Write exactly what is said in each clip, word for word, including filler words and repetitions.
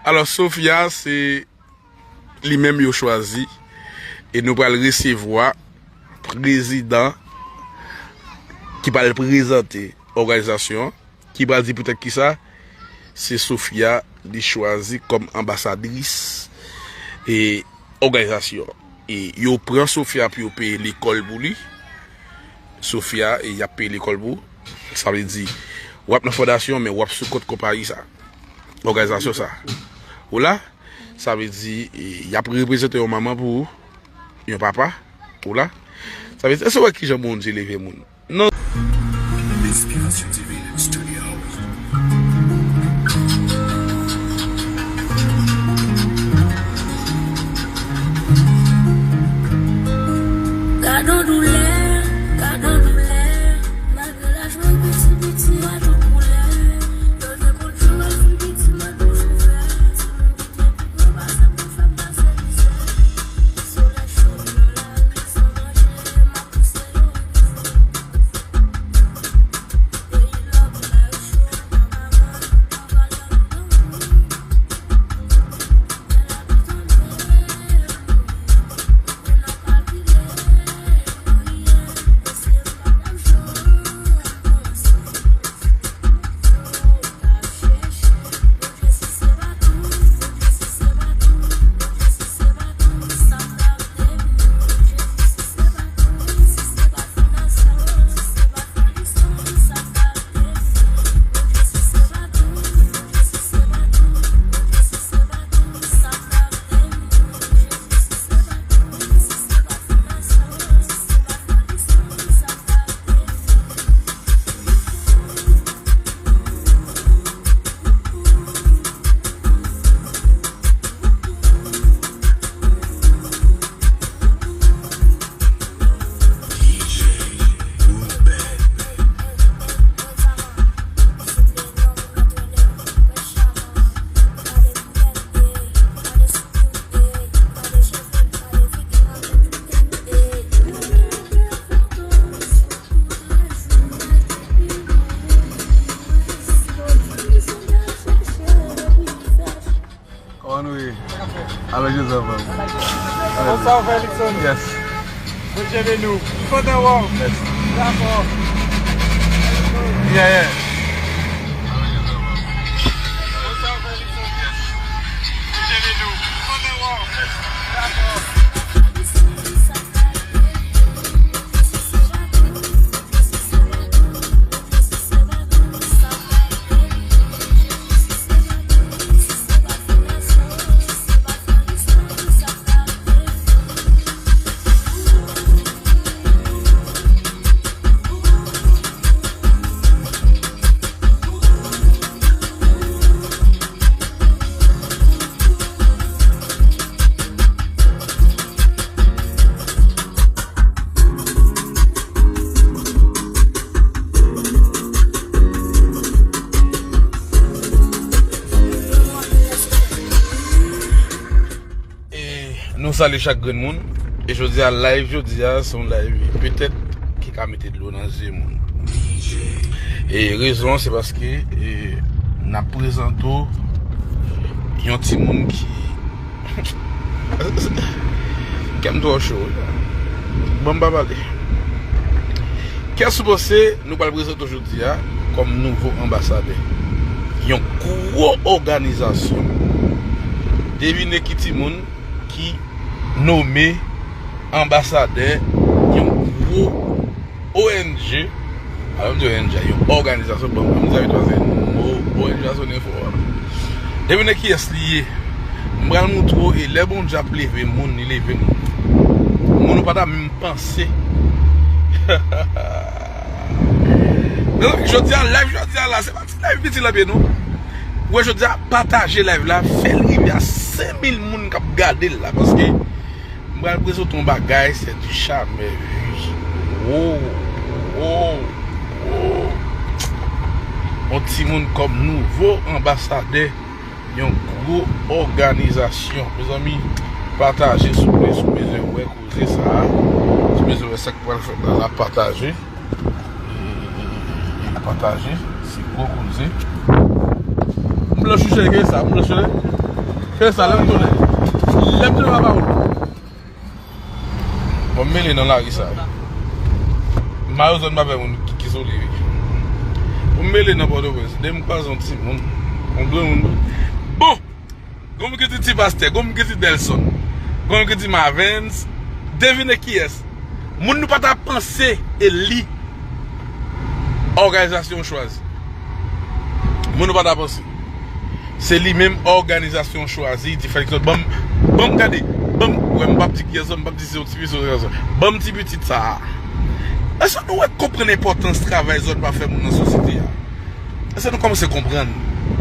Alò, Sofia, se li menm yo chwazi. E nou pral resevwa prezidan ki pral prezante òganizasyon an, ki pral di poutèt kisa se Sofia li chwazi kòm anbasadris e òganizasyon. E yo pran Sofia pou yo peye lekòl pou li. Sofia, e y ap peye lekòl pou ou. Sa vle di, w ap nan fondasyon, men w ap sou kont konpayi sa, òganizasyon sa. Ou la, sa vle di, e, y ap reprezante yon manman pou ou, yon papa, ou la. Sa vle di, èske w wè kijan Bondye leve moun? Non. Inspiration T V Studio. Gadon doulè, gadon doulè. Malgre laj mwen piti piti, mwen tout koulè. Yo te konn jwe al fè piti, mwen toujou fè. Si moun ki te pi gwo pase m, pou fè m pase mizè. Solèy cho nan lari, san manje, m ap pouse yo rive. Kòman nou ye? Avèk Joseph, man. Bonswa, frè Luckson. Yes. Bondye beni w. M kontan wè w. Yes. Dakò. Yeah, yeah. Bonswa, frè Luckson. Yes. Bondye beni w. M kontan wè w. Yes. Dakò. E nou salye chak grenn moun. E jodi a, live jodi a, se yon live petèt ki ka mete dlo nan zye moun. E rezon an, se paske, e, n ap prezante w yon timoun ki Kè m twò cho wi. Ban m pa pale. Kiyès ou panse nou pral prezante w jodi a kòm nouvo anbasadè yon gwo òganizasyon? Devine ki timoun ki nome anbasadè yon gwo O N G, alò m di O N G, yon òganizasyon, bon, m di sa vit fè, mo O N G a sonnen fò. Devine kiyès li ye. M pral montre w, e lè Bondye ap leve moun, li leve moun. Moun ou pa ta menm panse. Mezanmi, jodi a, live jodi a la, se pa ti live piti l ap ye non. Ou wè jodi a, pataje live la, fè l rive a senk mil moun k ap gade l la, paske m pral prezante yon bagay, c'est du charme, wi. Wo, wo, wo. Yon timoun kòm nouvo anbasadè yon gwo òganizasyon. Mezanmi, pataje souple si w bezwen wè koze sa a. Si w bezwen wè sa k pral fèt la, la pataje. E, e, e, e, e pataje, se gwo koze. M blanch chè gen sa, m blanch chè. Sa, lè m tounen. Lè m tounen, papa ou. Bon, m mele nan lari sa. Mayo zòn pa fè moun ki, ki sou li, wi. Bon, m mele nan Pòtoprens. Depi m kwaze yon timoun, yon granmoun. Bon! Gon moun ki di Ti Pastè, gon moun ki di Delson, gon moun ki di Mavens. Devine kiyès? Moun nou pa ta panse e li òganizasyon chwazi. Moun nou pa ta panse. Se li menm òganizasyon chwazi, di fè li sòt. Ban m, ban m gade, ban m, wè, m p ap di kiyès, m p ap di se yon ti mesye, se yon ti mesye. Ban m ti pitit sa a. Èske nou wè konprann enpòtans travay zòn pa fè moun nan sosyete a? Èske nou kòmanse konprann?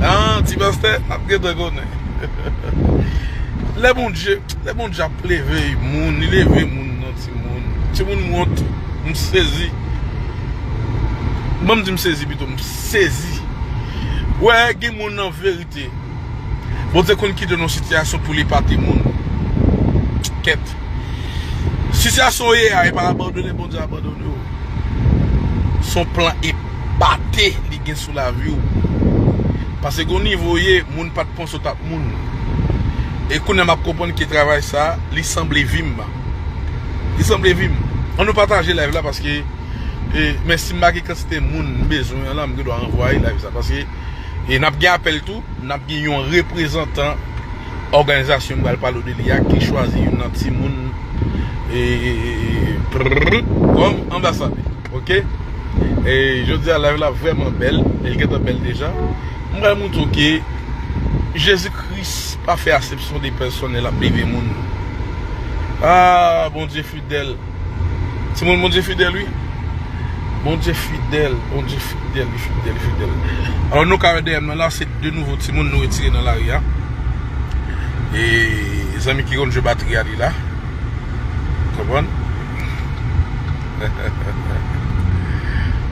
Ah, Ti Pastè, n ap gentan konnen. Lè Bondye, lè Bondye ap leve moun, li leve moun nan timoun. Timoun wont, m sezi. Ban m di m sezi pito, m sezi. Wè, gen moun nan verite. Bondye konn kite w nan sitiyasyon pou l epate moun. Kèt. Sitiyasyon w ye a, e pa abandone Bondye abandone w. Se yon plan epate li gen sou lavi w. Paske gen yon nivo w ye, moun pa t panse w t ap moun. E kounye a m ap konprann ke travay sa, li sanble vi m. Li sanble vi m. Ann nou pataje live la paske, e, men si m pa gen kantite moun m bezwen an la, m gen dwa anvwaye live sa. Paske, e, n ap gen apèl tou. N ap gen yon reprezantan òganizasyon m pral pale w de li a ki chwazi youn nan timoun, e, e, e, e, prrr, kòm anbasadè. Oke? E jodi a, live la vrèman bèl. E l gentan bèl deja. M pral montre w ke Jezi Kris pa fè asepsyon de pèsonn lè l ap leve moun. Ah, Bondye fidèl. Timoun, Bondye fidèl, wi. Bondye fidèl, Bondye fidèl, li fidèl, li fidèl. Alò, nou ka wè dèyè m nan la, se de nouvo timoun nou retire nan lari a. E zanmi ki konn jwe batri a, li la. Konprann?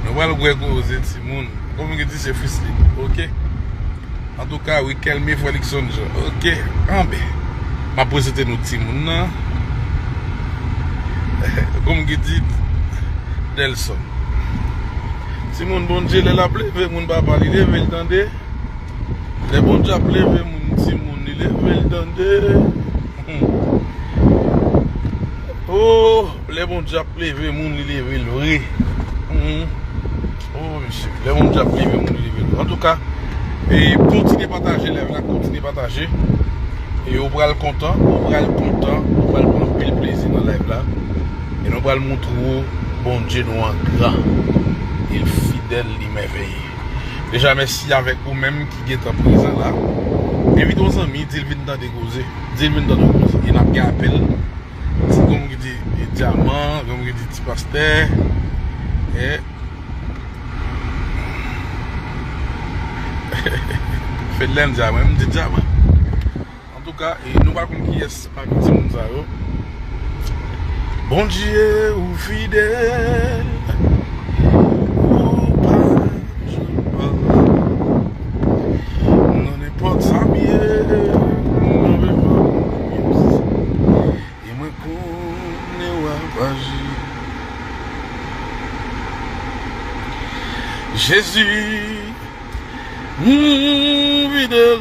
Nou pral wè koze timoun. Kòm ki di se freestyle. Oke. Antouka, wi, Kelme Fredrickson Jean. Oke, anben. M ap prezante nou timoun nan. Kòm ki di, Delson. Timoun, Bondye, lè l ap leve moun, papa, li leve l, tande. Lè Bondye ap leve moun, timoun, li leve l, tande. Hmm. Oh, lè Bondye ap leve moun, li leve l vre. Hmm. Oh, mesye, lè Bondye ap leve moun, li leve l vre. Antouka, e kontinye pataje live la, kontinye pataje. E ou pral kontan, ou pral kontan, ou pral pran anpil plezi nan live la. E nou pral montre w Bondye nou an gran. Il fidèl, li mèvèye. Deja, mèsi avèk ou menm ki gentan prezan la. Envite yon zanmi, di l vin tande koze. Di l vin tande koze. E n ap gen apèl. Ti, kòm ki di, e, dyaman, kòm ki di, Ti Pastè. E Fedlène dyaman, m di dyaman. Antouka, e, nou pa konn kiyès pami timoun sa yo. Bondye, ou fidèl, ou pa janm pa. Nan nenpòt sa m ye, mwen viv. E mwen konnen w ap aji. Jezi, m fidèl.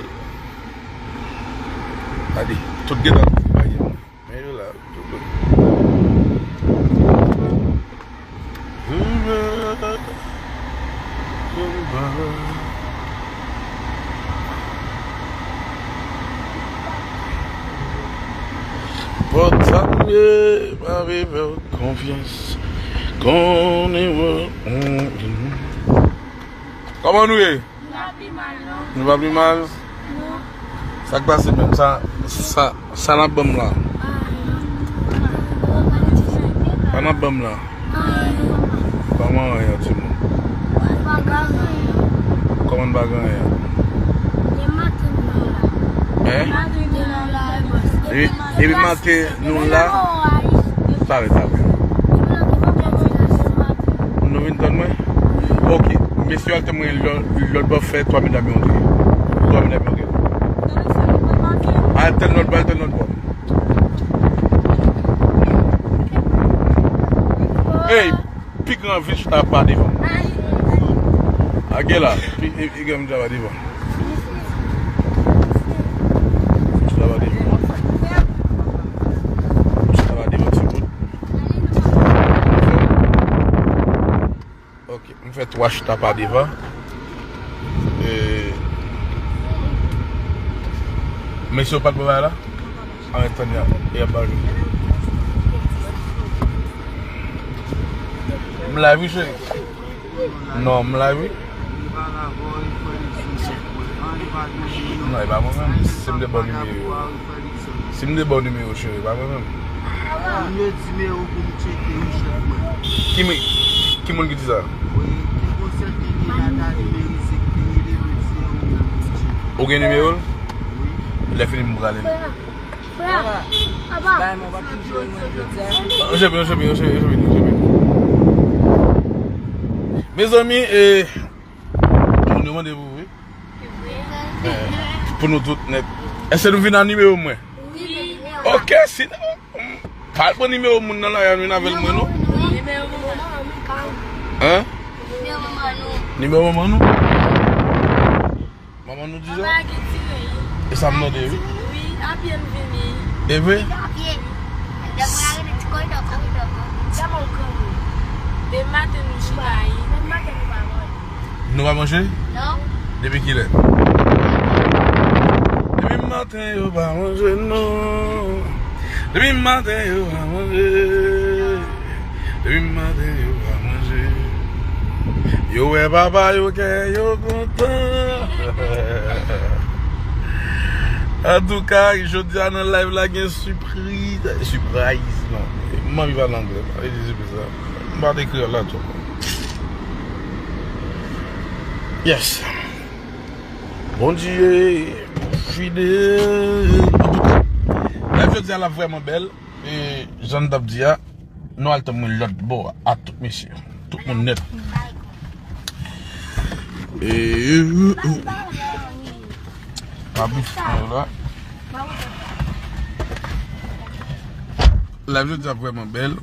Gade, tout gentan vin bagay mwen. Men yo la, tout. Pòt sa m ye, pa vle fè w konfyans. Konnen w. Kòman nou ye? Nou pa pi mal, non. Nou pa pi mal? Non. Sa k pase menm? Sa, sa, sa n ap ban m la? Sa n ap ban m la? Anyen. Kòman anyen, timoun? Pa gen anyen. Kòman n pa gen anyen? Depi maten nou la. Hein? Depi maten nou la. Depi, depi maten nou la. Talè, talè. Nou vin tann mwen? Ok. Mesye, al tann mwen lò-, lòt bò, fè twa medam yo antre. Twa medam yo antre. Al tann lòt bò, al tann lòt bò. Ey, pi gran vin chita pa devan. A gen la, pi, e, e gen moun chita pa devan. Chita Fè twa chita pa devan. E, mesye yo pa t pran bagay la? Ann tann ya, e ap ba yo. M live wi, cheri. Non, m live wi. Non, e pa mwen menm. Se m te ba w nimewo. Si m te ba w nimewo, cheri, pa mwen menm. Ban m yon nimewo pou m tcheke wi, chèf mwen. Ki mi-, ki moun ki di sa? Wi, te gon sèten nèg la ta nimerize ki te rele mwen, se yon moun ki tcheke. Ou gen nimewo l? Wi. Lè fini, m prale. Frè, frè, papa. Mezanmi, e, moun yo mande pou ou, wi. Pou nou tout nèt. Èske nou vin ak nimewo mwen? Wi. Ok, si nou pa al pran nimewo moun nan la, y a vin avè l mwen, non? Nimewo manman nou. Hein? Nimewo manman nou. Nimewo manman nou? Manman nou di sa? Manman gen ti ren. E sa m mande, wi. Wi, apye m vini. E vre? Apye. Dapre ale ti koridò, koridò, koridò. Demen maten nou chita, wi. Demen maten nou pa manje. Nou pa manje? Non. Depi kilè? Depi maten yo pa manje, non. Depi maten yo pa manje. Depi maten yo pa manje. Yo wè papa yo kè yo kontan. Antouka, jodi a nan live la gen sipriz. Sipriz, non. M anvi pale anglè. M pa vle di sipriz la. M pa te kreyòl la twòp. Yes. Bondye fidèl. Antouka, live jodi a la vrèman bèl. E jan n t ap di a, nou al tann mwen lòt bò a tout mesye. Tout moun nèt. E, pa plis, la. Live jodi a vrèman bèl.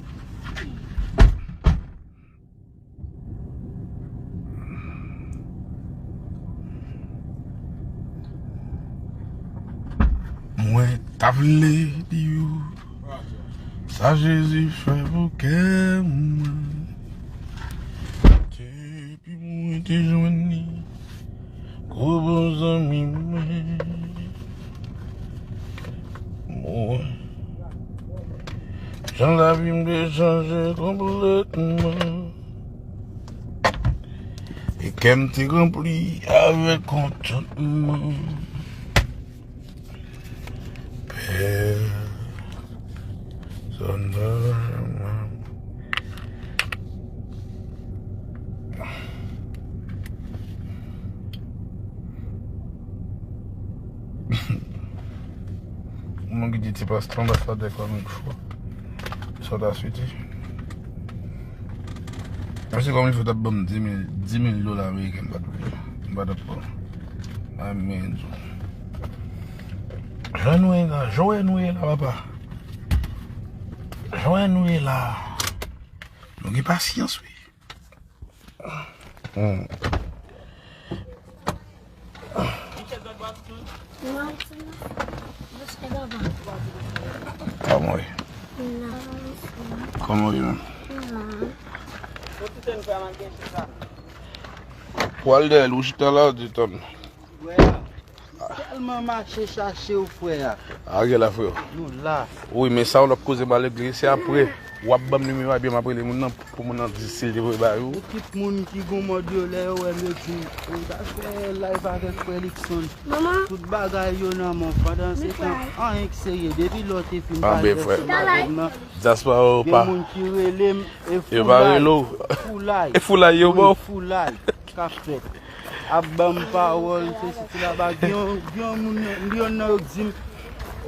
Mwen ta vle di w sa Jezi fè pou kè mwen. Depi mwen te jwenn li kou bon zanmi mwen. Mwen. Jan lavi m te chanje konplètman. E kè m te ranpli avèk kontantman. Pèsonn pa janm Moun ki di ti pastè anbasadè kòm il fo. Sa w ta swete? Mesye kòm il fo t ap ban m dis mil, dis mil dola ameriken, m pa t vle. M pa t ap pran. Amen. Jan nou ye la, jan nou ye la, papa. Jan nou ye la. Nou gen pasyans, wi. Hmm. Kòman w ye? Kòman w ye menm? Pwal dèyè l, ou chita la, ou di tann. Tèlman mache chache w, frè a. A, gen la, frè. Nou la. Wi, men sa yon lòt koze, m al regle. Se apre w ap ban m nimewo a, ebyen m ap rele moun nan pou moun nan di si l te voye ba ou. Ekip moun ki gon mòd yo, lè yo wè m, yo di m, "Ou ta fè live avèk frè Luckson." Tout bagay yo nan men w. Pandan se tan, anyen k serye. Depi lè w te fin pale avèk frè Madan, gen moun ki rele m, e foulay, foulay. E foulay yo bon. Foulay k ap fèt. Ap ban m pawòl, sesi, sela, ba, gen yon, gen yon moun, gen yonn nan yo k di m,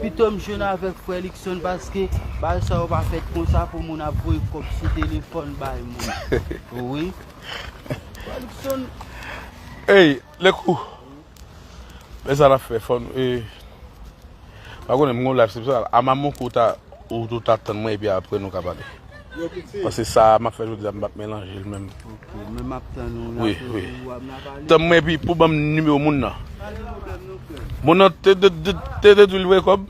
pito m jwenn avèk frè Luckson, paske bagay sa yo pa fèt konsa pou moun ap voye kòb sou telefòn bay moun. Wi. Frè Luckson. Ey, Lekou. Men sa n ap fè, fò n, e, pa konnen, m gon live, se pou sa, a maman kou ta, ou tou ta tann mwen, epi apre nou ka pale. Paske sa m ap fè jodi a, m p ap melanje l menm. Ok, men m ap tann ou la, wi, wi. Tann mwen, epi pou ban m nimewo moun nan. Moun nan te, te, te, te, te di l voye kòb?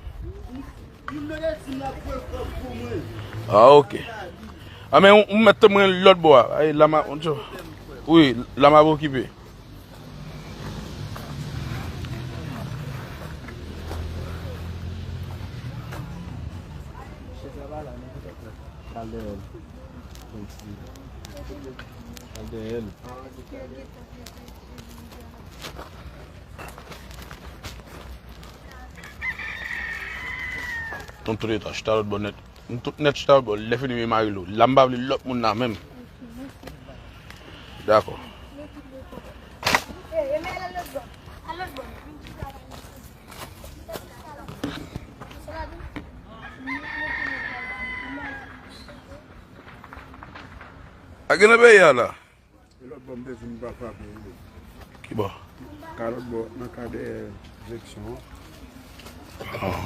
Ah, ok. Ah, men ou, ou mèt tann mwen lòt bò a. Ay, la ma, on tjo. Wi, la m ap okipe. Al dèyè l. Al dèyè l. Ton tout eta, chita lòt bò nèt. M tout nèt chita bò, lè fini men Marilo. La m pa vle lòt moun la menm. Dakò. A gen nan peyi a la. E lòt bò m te di m pa frape. Ki bò? Ka lòt bò, nan ka dèyè direksyon an. Ah.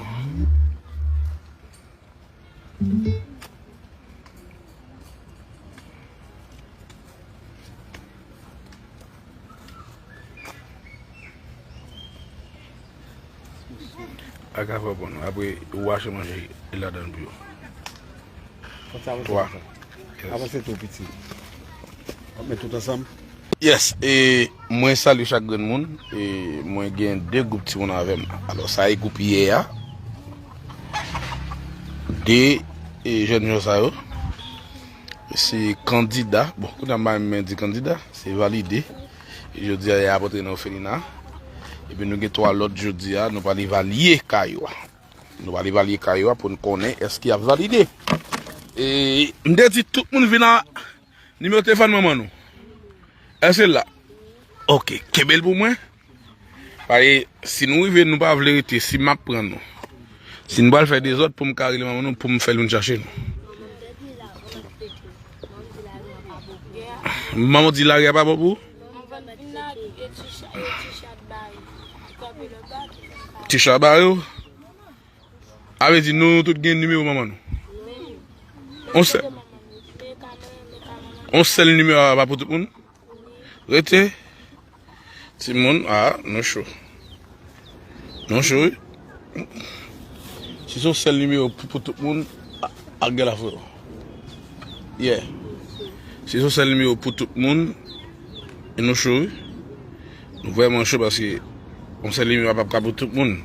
Ak afè w pran, apre ou achte manje ladan l pou yo. Twa. Yes. Avanse tou piti. W ap met tout ansanm? Yes, e mwen salye chak grenn moun. E mwen gen de gwoup timoun avè m. Alò, sa e gwoup yè a. De, e, jèn jan sa yo. Se kandida. Bon, kounye a m pa menm di kandida. Se valide. E jodi a, y ap antre nan òfelina. Epi nou gen twa lòt jodi a. Nou pral evalye ka yo a. Nou pral evalye ka yo a pou n konnen èske y ap valide. E m te di tout moun vin a nimewo telefòn manman nou. Èske l la? Oke, kenbe l pou mwen. Paske si nou rive, nou pa vle rete, si m ap pran nou. Si nou pral fè dezòd pou m ka rele manman nou, pou m fè l vin chache nou. Manman di lari a pa bon pou ou? Ti chat ba yo. A vle di nou tout gen nimewo manman nou. On sèl, on sèl nimewo a pa pou tout moun. Rete. Timoun, a, nou cho. Nou cho, wi. Si se yon sèl nimewo pou, pou tout moun, a, a gen la frè. Yeah. Si se yon sèl nimewo pou tout moun, e nou cho, wi. Nou vrèman cho paske yon sèl nimewo a p ap ka pou tout moun.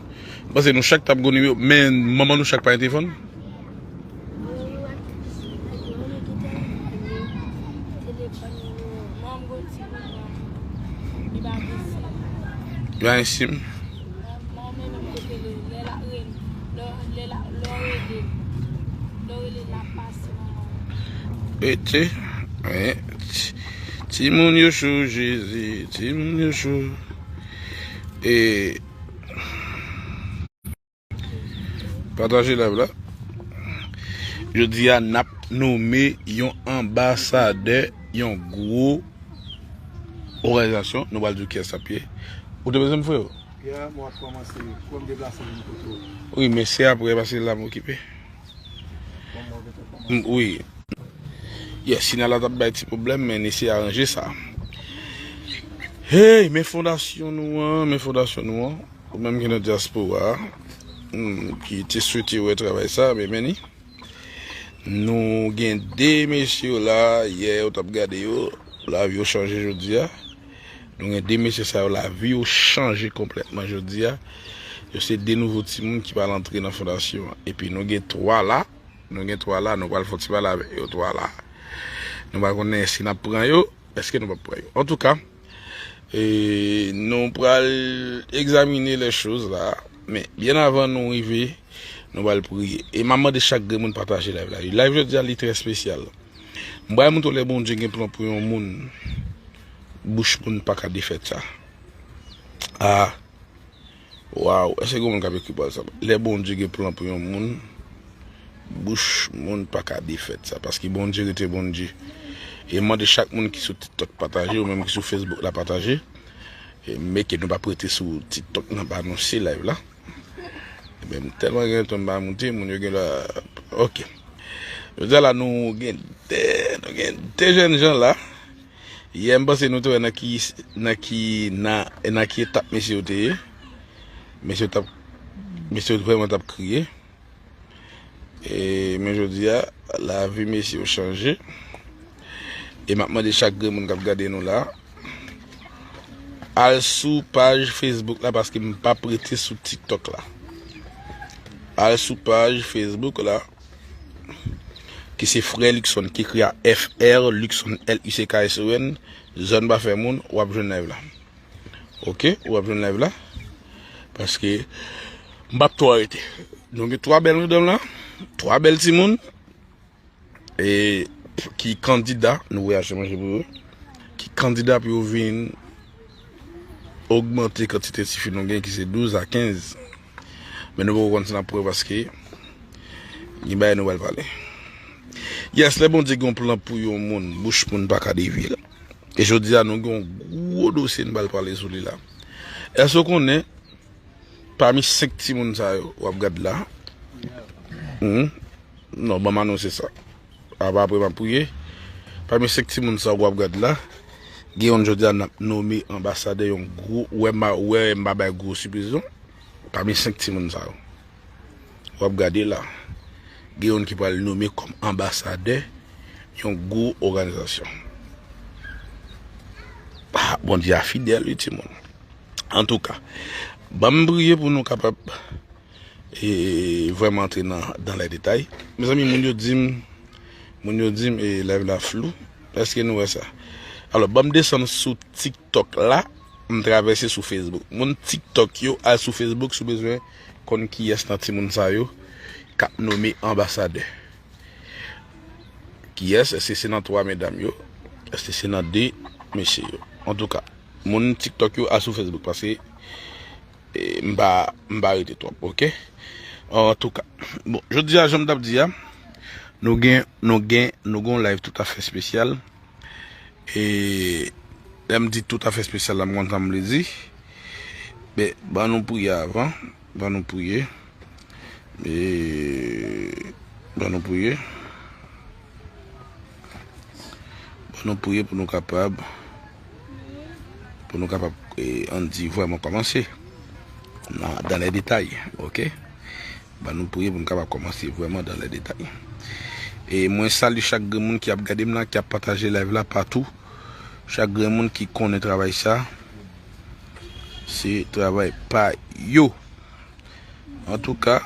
M panse nou chak t ap gon nimewo, men manman nou chak pa gen telefòn. Yo a ensim. Ete, wi, ti, timoun yo cho, Jezi, timoun yo cho. E, pataje live la. Jodi a, n ap nonmen yon anbasadè, yon gwo òganizasyon. Nou pral di w kiyès l ap ye. Ou te bezwen m, freo? Pierre, mwen ap kòmanse, pou m deplase vin kote w. Wi, men se apre, paske la m okipe. Bon, mwen gentan kòmanse. M, wi. Yes, sinyal la t ap bay ti pwoblèm, men n eseye aranje sa. Hey, men fondasyon nou an, men fondasyon nou an. Ou menm ki nan dyaspora a, hmm, ki te swete wè travay sa, men, men ni. Nou gen de mesye yo la, yè ou t ap gade yo, lavi yo chanje jodi a. Nou gen de mesye sa yo, lavi yo chanje konplètman jodi a. Yo se de nouvo timoun ki pral antre nan fondasyon an. Epi nou gen twa la, nou gen twa la, nou pral fè yon ti pale avèk yo twa la. Nou pa konnen si n ap pran yo, èske nou p ap pran yo? Antouka, e, nou pral egzamine les choses la. Men, byen avan nou rive, nou pral priye. E m ap mande chak grenn moun pataje live la. Live jodi a, li trè espesyal. M pral montre w lè Bondye gen plan pou yon moun, bouch moun pa ka defèt sa. Ah. Waw, èske gen moun k ap ekri pral sa? Lè Bondye gen plan pou yon moun, bouch moun pa ka defèt sa, paske Bondye rete Bondye. E mande chak moun ki sou TikTok pataje, ou menm ki sou Facebook la pataje. E men ke nou p ap rete sou TikTok nan pa anonse live la. Ebyen, m tèlman gen tan m pa moute, moun yo gen la, oke. Jodi a la, nou gen de, nou gen de jèn jan la. Yè, m panse nou te wè nan ki, nan ki, nan, nan ki etap mesye yo te ye. Mesye yo t ap, mesye yo vrèman t ap kriye. E, men jodi a, lavi mesye yo chanje. E m ap mande chak grenn moun k ap gade nou la, al sou paj Facebook la, paske m p ap rete sou TikTok la. Al sou paj Facebook la, ki se Frè Luckson, ki ekri a F R Luckson, L U C K S O N, zòn pa fè moun, w ap jwenn live la. Ok, w ap jwenn live la. Paske m p ap twò rete. Nou gen twa bèl madanm la, twa bèl timoun, e ki kandida, nou voye achte manje pou yo, ki kandida pou yo vin ogmante kantite tifi nou gen, ki se douz a kenz. Men nou poko konn si n ap pran, paske gen bagay nou pral pale. Yes, lè Bondye gen yon plan pou yon moun, bouch moun pa ka devye l. E jodi a, nou gen yon gwo dosye n pral pale sou li la. Èske w konnen, pami senk timoun sa yo w ap gad la, hmm, non, ban m anonse sa. Apa, apre m ap priye. Pami senk timoun sa yo w ap gad la, gen youn jodi a n ap nome anbasadè yon gwo, wè, m pa, wè, m pa bay gwo sipriz non. Pami senk timoun sa yo w ap gade la, gen youn ki pral nome kòm anbasadè yon gwo òganizasyon. Ah, Bondye a fidèl, wi, timoun. Antouka, ban m priye pou nou kapab e, vrèman antre nan, dans les détails. Mezanmi, moun yo di m, moun yo di m, e, live la flou. Èske nou wè sa? Alò, ban m desann sou TikTok la, m travèse sou Facebook. Moun TikTok yo, al sou Facebook si w bezwen konn kiyès nan timoun sa yo k ap nome anbasadè. Kiyès? Èske se nan twa medam yo? Èske se nan de mesye yo? Antouka, moun TikTok yo, al sou Facebook, paske e, m pa, m pa rete twòp, ok? Antouka, bon, jodi a, jan m t ap di a, nou gen, nou gen, nou gen yon live toutafè espesyal. E, lè m di toutafè espesyal la, m konn sa m vle di. Men, ban nou priye avan, ban nou priye. E, ban nou priye. Ban nou priye pou nou kapab, pou nou kapab, e, ann di vrèman kòmanse nan, dans les détails, ok? Ban nou priye pou nou kapab kòmanse vrèman dans les détails. E mwen salye chak grenn moun ki ap gade m la, ki ap pataje live la patou. Chak grenn moun ki konnen travay sa, se travay pa yo. Antouka,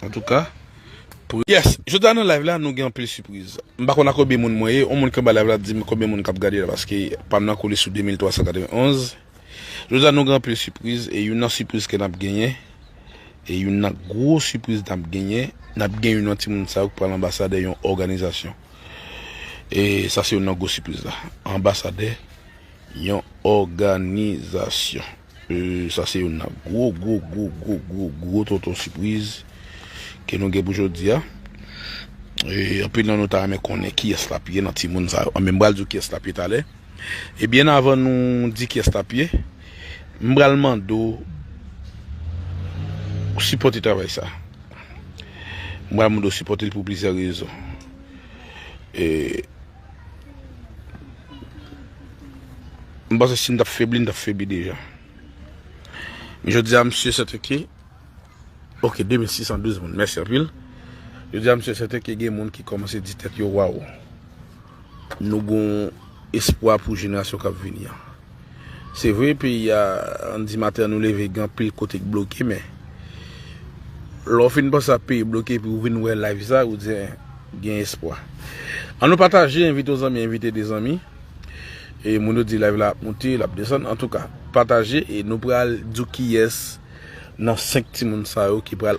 antouka, pou, yes, jodi a nan live la, nou gen anpil sipriz. M pa konn a konbyen moun mwen ye, yon moun ki anba live la di m konbyen moun k ap gade la, paske pa m nan kole sou de mil twa san katrevenn onz. Jodi a, nou gen anpil sipriz, e youn nan sipriz ke n ap genyen, e youn nan gwo sipriz n ap genyen, n ap gen youn nan timoun sa yo k pral anbasadè yon òganizasyon. E sa se youn nan gwo sipriz la. Anbasadè yon òganizasyon. E, sa se youn nan gwo, gwo, gwo, gwo, gwo, gwo tonton sipriz ke nou gen pou jodi a. E, anpil nan nou ta renmen konnen kiyès l ap ye nan timoun sa yo. Anben, m pral di w kiyès l ap ye talè. E byen avan nou di kiyès l ap ye, m pral mande w sipòte travay sa. M pral mande w sipòte l pou plizyè rezon. E, M panse si m t ap febli, m t ap febli deja. Men jodi a, m si e sèten ke, ok, de mil sis san douz moun, mèsi anpil. Jodi a, m si e sèten ke gen moun ki kòmanse di tèt yo, waw, nou gon espwa pou jenerasyon k ap vini an. Se vre, peyi a, ann di maten an nou leve, gen anpil kote k bloke, men lè w fin panse ap peyi bloke, epi w vin wè live sa, ou di, en, gen espwa. Ann nou pataje, envite yon zanmi, envite de zanmi. E moun yo di live la ap monte, l ap desann. Antouka, pataje e nou pral di w kiyès nan senk timoun sa yo ki pral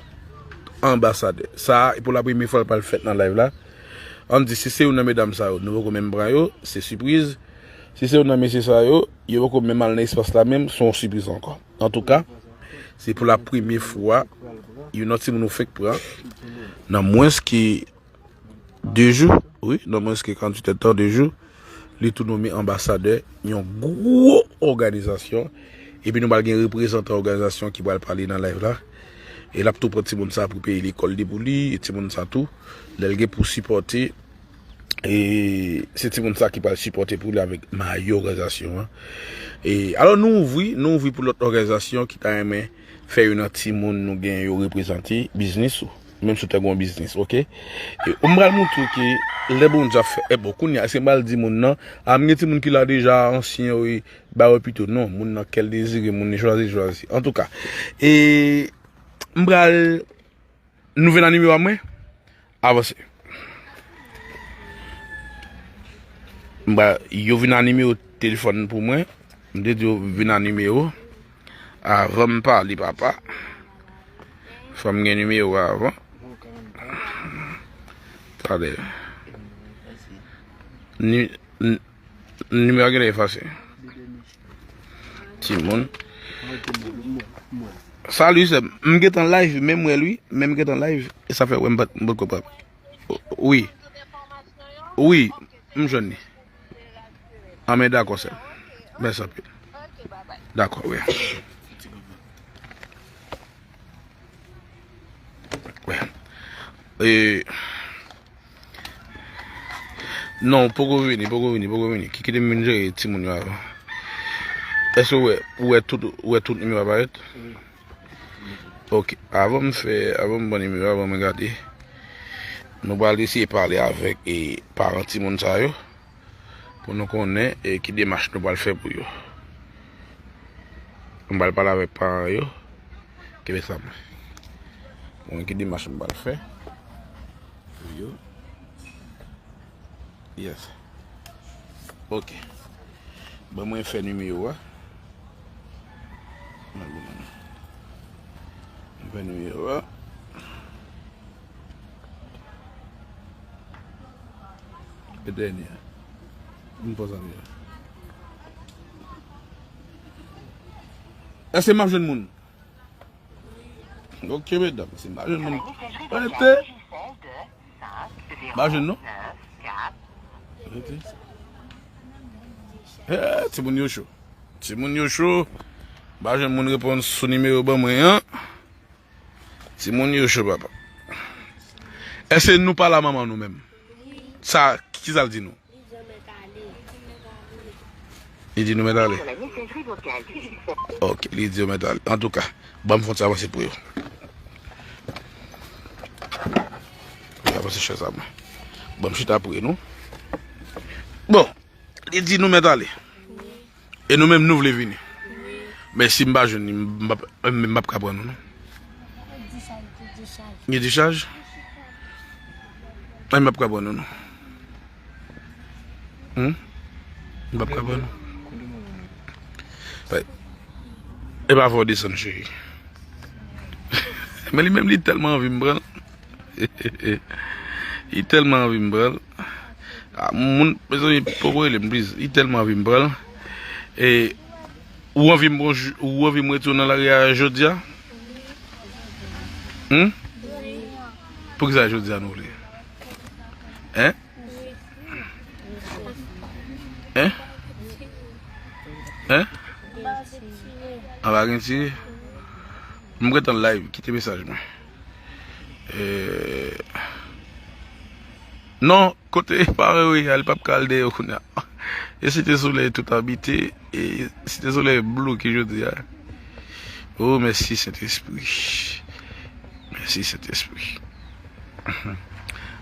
anbasadè. Sa a, pou la premye fwa l pral fèt nan live la. Ann di, si se youn nan medam sa yo, nou poko menm pran yo, se sipriz. Si se youn nan mesye sa yo, yo poko menm al nan espas la menm, se yon sipriz ankò. Antouka, se pou la premye fwa, youn nan timoun ou fenk pran, nan mwens ke de jou, wi, nan mwens ke karanntuit èdtan, de jou, li tou nome anbasadè yon gwo òganizasyon. Epi nou pral gen reprezantan òganizasyon ki pral pale nan live la. E l ap tou pran timoun sa pou peye lekòl li pou li, e timoun sa tou, lè l gen pou sipòte, e se timoun sa ki pral sipòte pou li avèk mayo òganizasyon an. E alò nou ouvri, nou ouvri pou lòt òganizasyon ki ta renmen fè youn nan timoun nou gen yo reprezante biznis ou. Menm si w te gen yon biznis, oke? E, m pral montre w ke lè Bondye ap fè, e bon, kounye a, èske m pral di moun nan, a, m gen timoun ki la deja, ansyen yo, e, ba yo pito. Non, moun nan, kè l dezire, moun li chwazi, chwazi. Antouka, e, m pral, nou vin nan nimewo a mwen, avanse. M pral, yo vin nan nimewo telefòn pou mwen. M te di yo vin nan nimewo. Avan m pale, papa. Fò m gen nimewo a avan. Talè. Ni, n-, nimewo a genlè efase. Timoun. Salut, sè m. M gentan live, men m wè l, wi. Men m gentan live. E sa fè, wè, m pa t, m pa t konprann. Wi. Wi, m jwenn li. An, men dakò, sè m. Mèsi anpil. Dakò, wi. Wi. E, non, poko vini, poko vini, poko vini. Ki kite m vin jere timoun yo avan. Èske w wè, ou wè tout, ou wè tout nimewo a parèt? Wi. Ok, avan m fè, avan m ban nimewo, avan mwen gade, nou pral eseye pale avèk, e, paran timoun sa yo, pou nou konnen, e, ki demach nou pral fè pou yo. Nou pral pale avèk paran yo. Kenbe sa mwen. Bon, ki demach nou pral fè pou yo. Yes. Ok. Ban mwen fè nimewo a. Mwen fè nimewo a. E dènye a. M poze a. Èske m ap jwenn moun? Ok, medam, si m pa jwenn moun. Rete. M pa jwenn, non. Rete. Eh, timoun yo cho. Timoun yo cho. M pa jwenn moun reponn sou nimewo ban mwen an. Timoun yo cho, papa. Èske nou pa la manman nou menm? Sa, kisa l di nou? Li di nou mèt ale. Ok, li di yo mèt ale. Antouka, ban m fè yon ti avanse pou yo. Li avanse chèz la mwen. Ban m chita pre nou. Bon, li di nou mèt ale. E nou menm nou vle vini. Men si m pa jwenn li, m p ap, m p ap ka pran nou, non. Gen dichaj? Ay, m p ap ka pran nou, non. Hmm? M p ap ka pran nou. Ay. E pa fò w desann, cheri. Men li menm, li tèlman anvi m pran l. Li tèlman anvi m pran l. Ah, moun, mezanmi, poko rele m, please. Li tèlman anvi m pran l. E, ou anvi m pran jou, ou anvi m retounen nan lari a jodi a? Hmm? Poukisa jodi a nou vle? Hein? Hein? Hein? An pa gen tire? M gentan live, kite mesaj mwen. Eh, non, kote pare wi, al p ap ka al dèyè yo kounye a. E Site Solèy tout abite, e Site Solèy bloke jodi a. Oh, mèsi Sentespri. Mèsi Sentespri.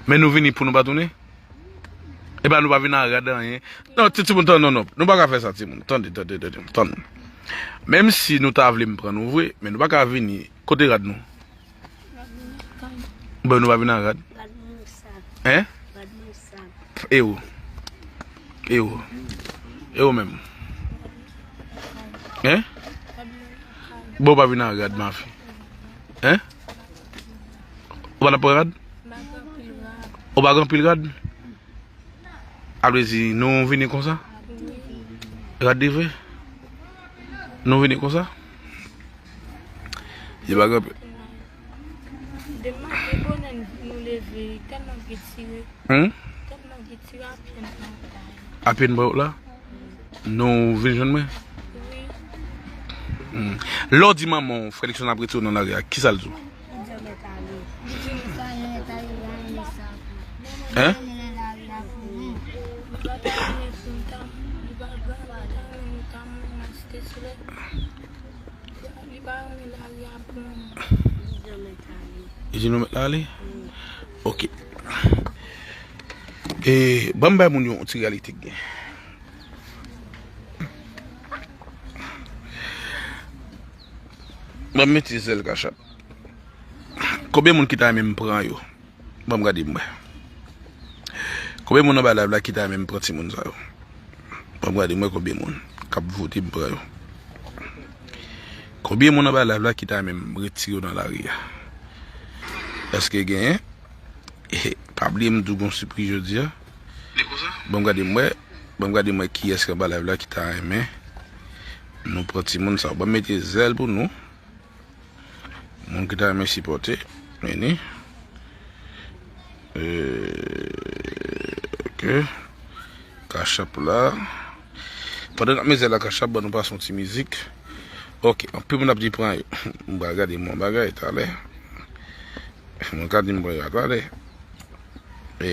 Men nou vini pou nou pa tounen? Epa nou pa vin a rad anyen. Non, ti, timoun, tann, non, non. Nou pa ka fè sa, timoun. Tande, tande, tande, tann. Menm si nou ta vle m pran nou vre, men nou pa ka vini. Kote rad nou? Bon, nou pa vin a rad. Hein? E ou? E ou? E ou menm? Hein? Bon, ou pa vin a rad, mafi. Hein? Ou pa nan pran rad? Ou pa gen anpil rad? Sa vle di, nou vini konsa? Rad de vre? Nou vini konsa? Li pa gen anpil. Depi maten bonè nou leve, tèlman gen tire. Hmm? Tèlman gen tire apèn nan kay. Apèn bò la? Nou vin jwenn mwen? Wi. Hmm. Lè w di manman w, frè Likson ap retire w nan lari a, kisa l di w? Li di w mèt ale. Li di nou sa, li mèt ale, li pa renmen sa. Hein? Li pa renmen nan lari a pou nou. Li pa ta renmen pou nou ta, li pa ta renmen nou ta mouri nan Site Solèy. Li pa renmen lari a pou nou. Li di nou mèt ale. Li di nou mèt la ale? Ok. E, ban m bay moun yo yon ti reyalite k gen. Ban m mete zèl Cash App. Konbyen moun ki ta renmen m pran yo? Ban m gade m wè. Konbyen moun anba live la ki ta renmen m pran timoun sa yo? Ban m gade m wè konbyen moun k ap vote m pran yo. Konbyen moun anba live la ki ta renmen m retire yo nan lari a? Èske genyen? Pa bliye m di w gon sipriz jodi a. Ban m gade m wè. Ban m gade m wè kiyès ki anba live la ki ta renmen nou pran timoun sa yo. Ban m mete zèl pou nou. Moun ki ta renmen sipòte, vini. Euh, ok. Cash App la. Pandan n ap mete la Cash App, ban nou pase yon ti mizik. Ok, anpil moun ap di pran yo. M pral gade m yon bagay talè. Moun ka di m pran yo talè. E,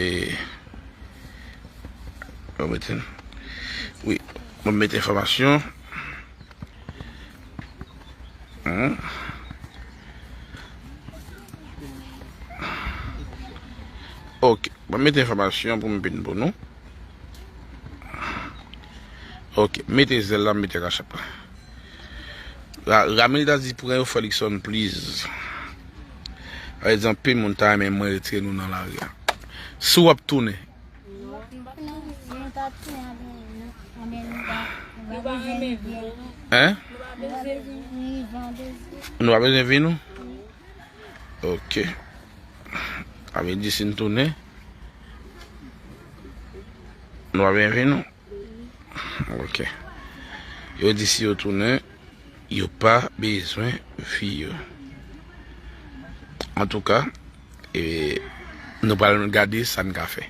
mwen mete, wi, mwen mete enfòmasyon. Hmm. Ok, mwen mete enfòmasyon pou m pin pou nou. Ok, mete zèl la, mete Cash App la. Ra-, Ramilda di pran yo Felixson, please. Sa vle di anpil moun ta renmen mwen retire nou nan lari a. Si w ap tounen. Non, nou pa tounen anben, non. Anben nou pa, nou pa bezwen vin. Hein? Nou pa bezwen vin. Nou pa bezwen vin nou? Ok. Sa vle di si n tounen, nou pa bezwen vin nou? Ok. Yo di si yo tounen, yo pa bezwen fi yo. Antouka, e, nou pral gade sa n ka fè.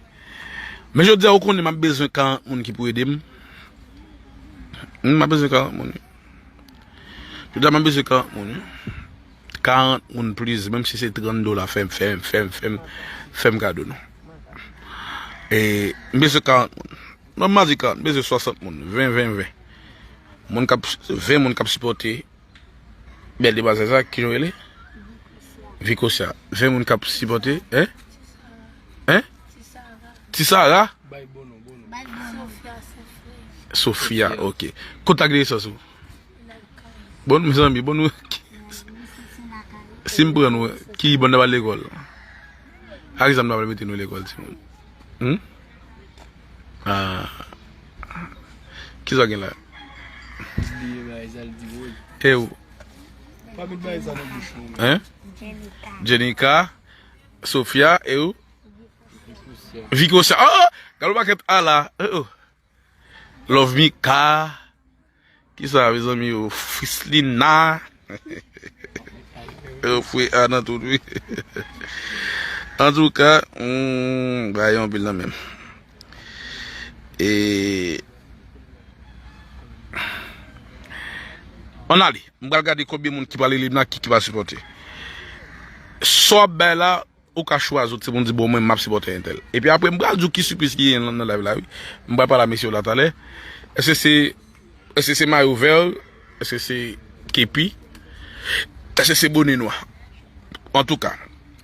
Men jodi a, ou konnen m ap bezwen karant moun ki pou ede m. M ap bezwen karant moun. Jodi a, m ap bezwen karant moun. Karant moun, please, menm si se trant dola, fè m, fè m, fè m, fè m, fè m kado nou. E, m bezwen karant moun. Non, m pa di karant, m bezwen swasant moun, ven, ven, ven. Moun k ap, ven moun k ap sipòte bèl demwazèl sa, kijan w rele? Vikosia. Ven moun k ap sipòte, hein? Hein? Ti Sara? Sofia, ok. Kontak de esans ou? Bon, mezanmi, bon, nou, si m pran nou, ki bòn n ap al lekòl? Ak zam n ap al mete nou lekòl, timoun? Hmm? Ah. Kisa w gen la? Bliye bagay sa l di, woy. E ou? Pa met bagay sa nan bouch nou, men. Hein? Jenika, Sofia, e ou? Vikosia. Oh, oh! Gade yon pakèt A la. Oh, oh. Love Mika. Kisa, mezanmi yo? Frislina. Yo fwe A nan tout, wi. Antouka, hmm, bagay yo anpil nan menm. E, ann ale. M pral gade konbyen moun ki pral rele m la, ki, ki pral sipòte. Sa w ap bay la, ou ka chwazi, ou ti moun di, bon, mwen, m ap sipòte entèl. Epi apre, m pral di w ki sipriz ki gen nan, nan live la, wi. M pral pale a mesye yo la talè. Èske se, èske se mayo vè? Èske se kepi? Èske se bone nwa? Antouka.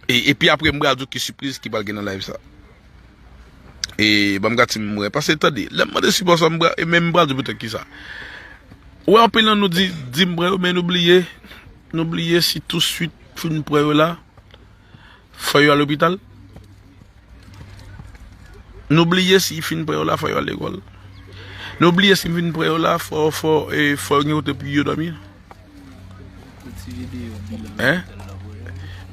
E, epi apre, m pral di w ki sipriz ki pral gen nan live sa. E, ban m gade si m wè. Paske, tande, lè m mande sipò sa, m pral, e menm m pral di w poutèt kisa. Ou wè, anpil nan nou di, di m pran yo, men nou bliye, nou bliye si touswit fin pran yo la, fò yo al lopital. Nou bliye si fin pran yo la, fò yo al lekòl. Nou bliye si fin pran yo la, fò, fò, e, fò yo gen kote pou yo dòmi. Hein?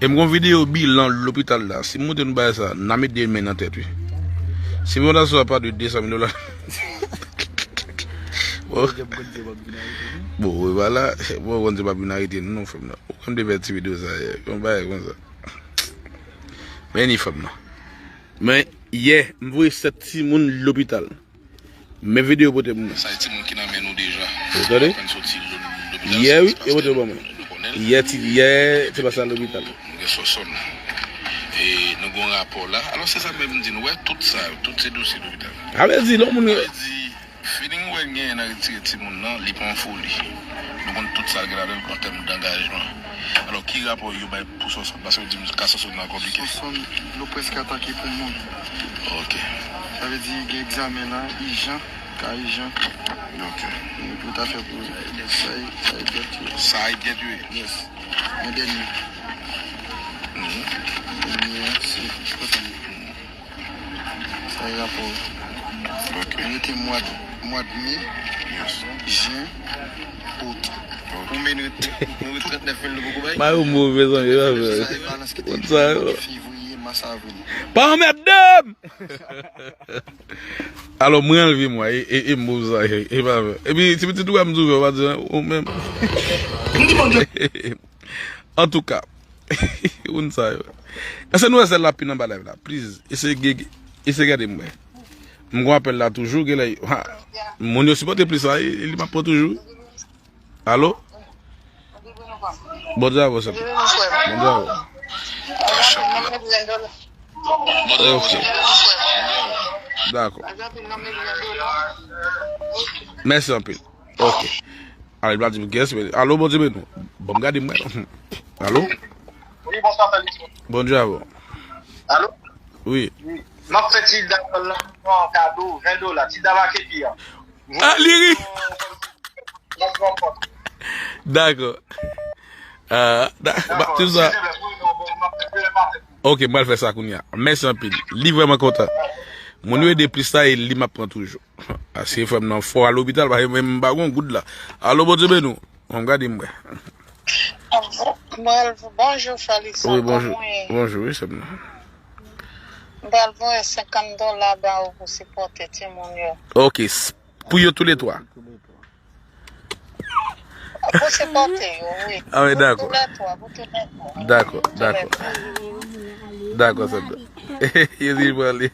E m gon videyo bilan lopital la. Si m montre nou bagay sa, n a met de men nan tèt, wi. Si fondasyon sa pa de de san mil dola. Bon. Bon, wi, vwala. Bon, Bondye p ap vin arete nou, non, frè m nan. Ou konn te fè ti videyo sa yè. Yon bagay konsa. Men ni fanm nan. Men yè, m voye sèt timoun lopital. Men videyo pote pou mwen. Sa e timoun ki nan men nou deja. Ou tande? Aprann soti lo-, lopital. Yè, wi, yo pote pou mwen. Yè, ti, yè, se pa sa lopital. Nou gen Sòsòn. E nou gen yon rapò la. Alò, se sa menm m di nou, wè, tout sa, tout se dosye lopital. Sa vle di, lè yon moun. Sa vle di, Feeling ou wè l genyen nan retire timoun nan, li pa yon foli. Nou konn tout sa l gen ladan l an tèm dangajman. Alò, ki rapò yo bay pou Sonsonn? Paske yo di m ka Sonsonn nan konplike. Sonsonn, nou prèske atake pou moun. Ok. Sa vle di gen egzamen la, ijan, ka ijan. Ok. E pou ta fè pou sa e, sa e dèt yo. Sa e dèt yo ye. Yes. Yon dènye. Dènye a, se konsa. Sa e rapò. Ok. Li rete mwa, mwa de me, jen, out. Konbyen nou ret, nou ret trannèf mil nou poko bay? Mayo move, zanmi, e pa vre. Sa e balans ki te fevriye, mas, avril. Pa anmède m! Alò, mwen anlve mwen, e, e, e move sa, e, e pa vre. Epi, ti pitit ou wè m di w, ou pa di, ou menm. Antouka, moun sa yo. Èske nou wè sèl la pin anba live la? Please, eseye ge-, eseye gade m wè. M gon apèl la toujou, genlè, ha, moun yo sipòte plis la, e, e li m ap pran toujou. Alo? Bondye avè w, sè. Bondye avè w. Ok. Dakò. Mèsi anpil. Ok. Ale, Vladimir, kiyès, men, alo, Bondye beni w. Bon, m gade mwen. Alo? Wi, bonswa, Fèlix. Bondye avè w. Alo? Wi. M ap fè ti dam nan yon kado, ven dola. Ti dam ak epi an. Ah, li ri. Dakò. Ah, da-, ba, tout sa. Ok, m pral fè sa kounye a. Mèsi anpil. Li vrèman kontan. Moun yo ede plis la e li m ap pran toujou. Paske frè m nan fò al lopital, paske mwen m pa gon goud la. Alo, Bondye beni w. Bon, gade m wè. Bon, bonjou, Felix. Wi, bonjou. Kòman w ye? Bonjou, wi, sè m nan. M pral voye senkant dola ba ou pou sipòte timoun yo. Ok, s-, pou yo toulètwa. Pou sipòte yo, wi. Ah, wi, dakò. Pou toulètwa, pou toulètwa. Dakò, dakò. Dakò, sè m nan. Yo di pale.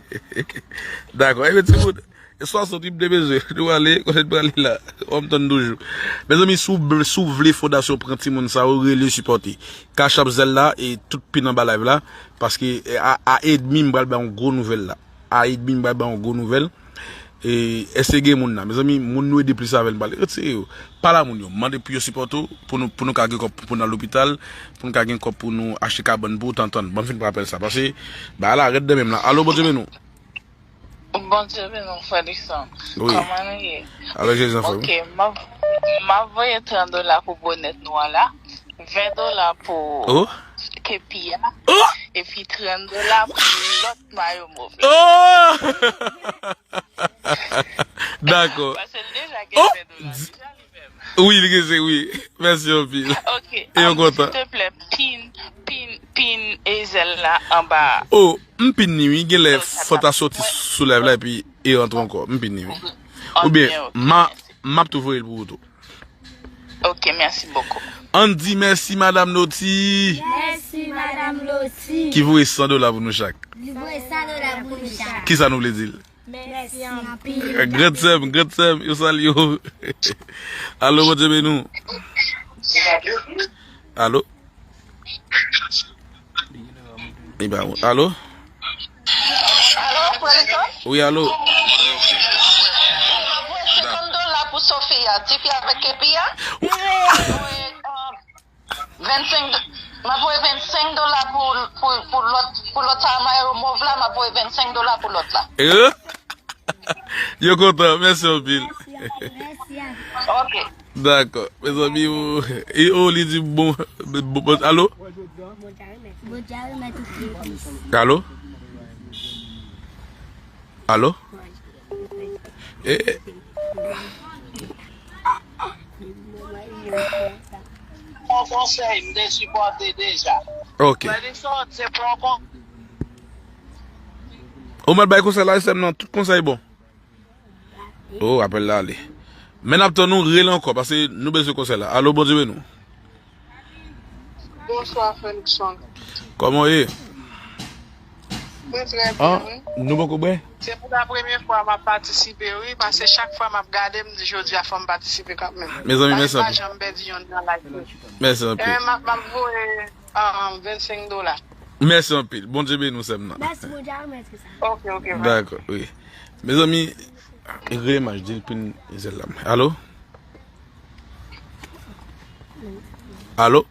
Dakò. Ebyen, timoun, e swasant wi m te bezwen. Nou ale, kote n prale la? Ou m tann toujou. Mezanmi, si w, si w vle fondasyon pran timoun sa yo, rele sipòte. Cash App, Zelle la, e tout pin anba live la. Paske, e, a, a edmi, m pral bay yon gwo nouvèl la. A edmi, m pral bay yon gwo nouvèl. E, èske gen moun la? Mezanmi, moun nou ede plis avè l, m pral retire yo. Pale a moun yo. Mande pou yo sipòte w, pou nou, pou nou ka gen kòb pou nou al lopital, pou nou ka gen kòb pou nou achte kabann pou ou, tantann. Ban m fin pran apèl sa. Paske, bagay la rèd nan men m la. Alo, Bondye beni w. Bondye beni w, frè Luckson. Wi. Kòman nou ye? Avèk Jezi an fòm. Ok, m ap, m ap voye trant dola pou bonèt nou an la, ven dola pou kepi a, epi trant dola pou lòt mayo move. Oh! Dakò. Paske l deja gen ven dola deja li menm. Wi, li gen, wi. Mèsi anpil. Ok, e yo kontan. Silteplè, pin, pin, pin e Zelle la anba a. Oh, m pin ni wi, genlè fò ta soti sou live la epi e rantre ankò. M pin ni wi. Oubyen, m a, m ap tou voye l pou ou tou. Ok, merci beaucoup. Ann di mèsi, Madam Loti. Mèsi, Madam Loti. Ki voye san dola pou nou chak. Li voye san dola pou nou chak. Kisa nou vle di l? Mèsi anpil. Grand sè m, grand sè m, yo salye w. Alo, Bondye beni w. Alo? Li pa bon. Alo? Alo, frè Luckson? Wi, alo. Mwen voye senkant dola pou Sofia, tifi avèk kepi a. Mwen voye, um, vennsenk do-, m ap voye vennsenk dola pou, pou, pou lòt, pou lòt sa mayo mov la, m ap voye vennsenk dola pou lòt la. Eh? Yo kontan, mèsi anpil. Ok. Dakò. Mezanmi, ou, e, oh, li di bon, bon, bon, alo? Alo? Alo? Eh, eh. Bon konsèy, m te sipòte deja. Ok. Frè Luckson, se bon kon- Ou mèt bay konsèy la, sè m nan, tout konsèy bon. Oh, apèl la ale. Men n ap tann ou rele ankò, paske nou bezwen konsèy la. Alo, Bondye beni w. Bonswa, frè Luckson. Kòman w ye? Mwen trè byen, wi. Nou poko bwè? Se pou la premye fwa m ap patisipe, wi, paske chak fwa m ap gade, m di jodi a fò m patisipe kanmenm. Mezanmi, mèsi anpil. Paske m pa janm pèdi yonn nan live yo. Mèsi anpil. Ebyen, m ap, m ap voye, ah, vennsenk dola. Mèsi anpil. Bondye beni w, sè m nan. Mèsi, Bondye a remèt ou sa. Ok, ok, bye. Dakò, wi. Mezanmi, Rele m, di l pin zèl la. Alo? Alo?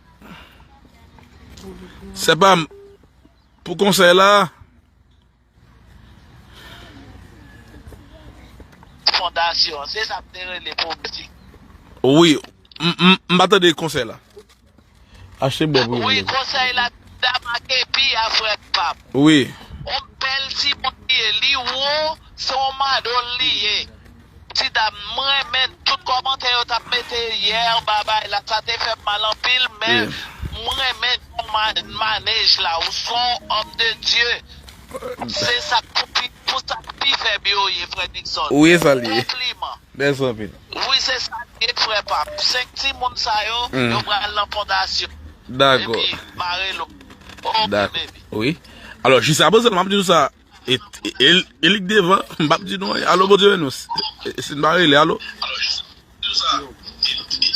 Se pa m, pou konsèy la. Fondasyon, se sa m te rele pou misye. Wi, m, m, m pa tande konsèy la. Achte bwè pou yo. Wi, konsèy la, dam ak epi a frè pam. Wi. On bèl timoun li ye, li wo, se on madòl li ye. Ti dam, m renmen tout kòmantè yo t ap mete yè, babay la, sa te fè m mal anpil, men m renmen jan w ma-, manèj la, ou se on homme de Dieu. Se sa k pou pi, pou sa k pi fèb yo ye, frè Nixon. Wi, sa l ye. Konpliman. Mèsi anpil. Wi, se sa l ye, frè pam. Senk timoun sa yo, yo pral nan fondasyon. Dakò. Epi, mare lo. Ok, baby. Wi. Alò, jiskaprezan, m ap di w sa. E, e, e, e li k devan, m p ap di non. Alo, Bondye beni w. E, e, si n pa rele, alo?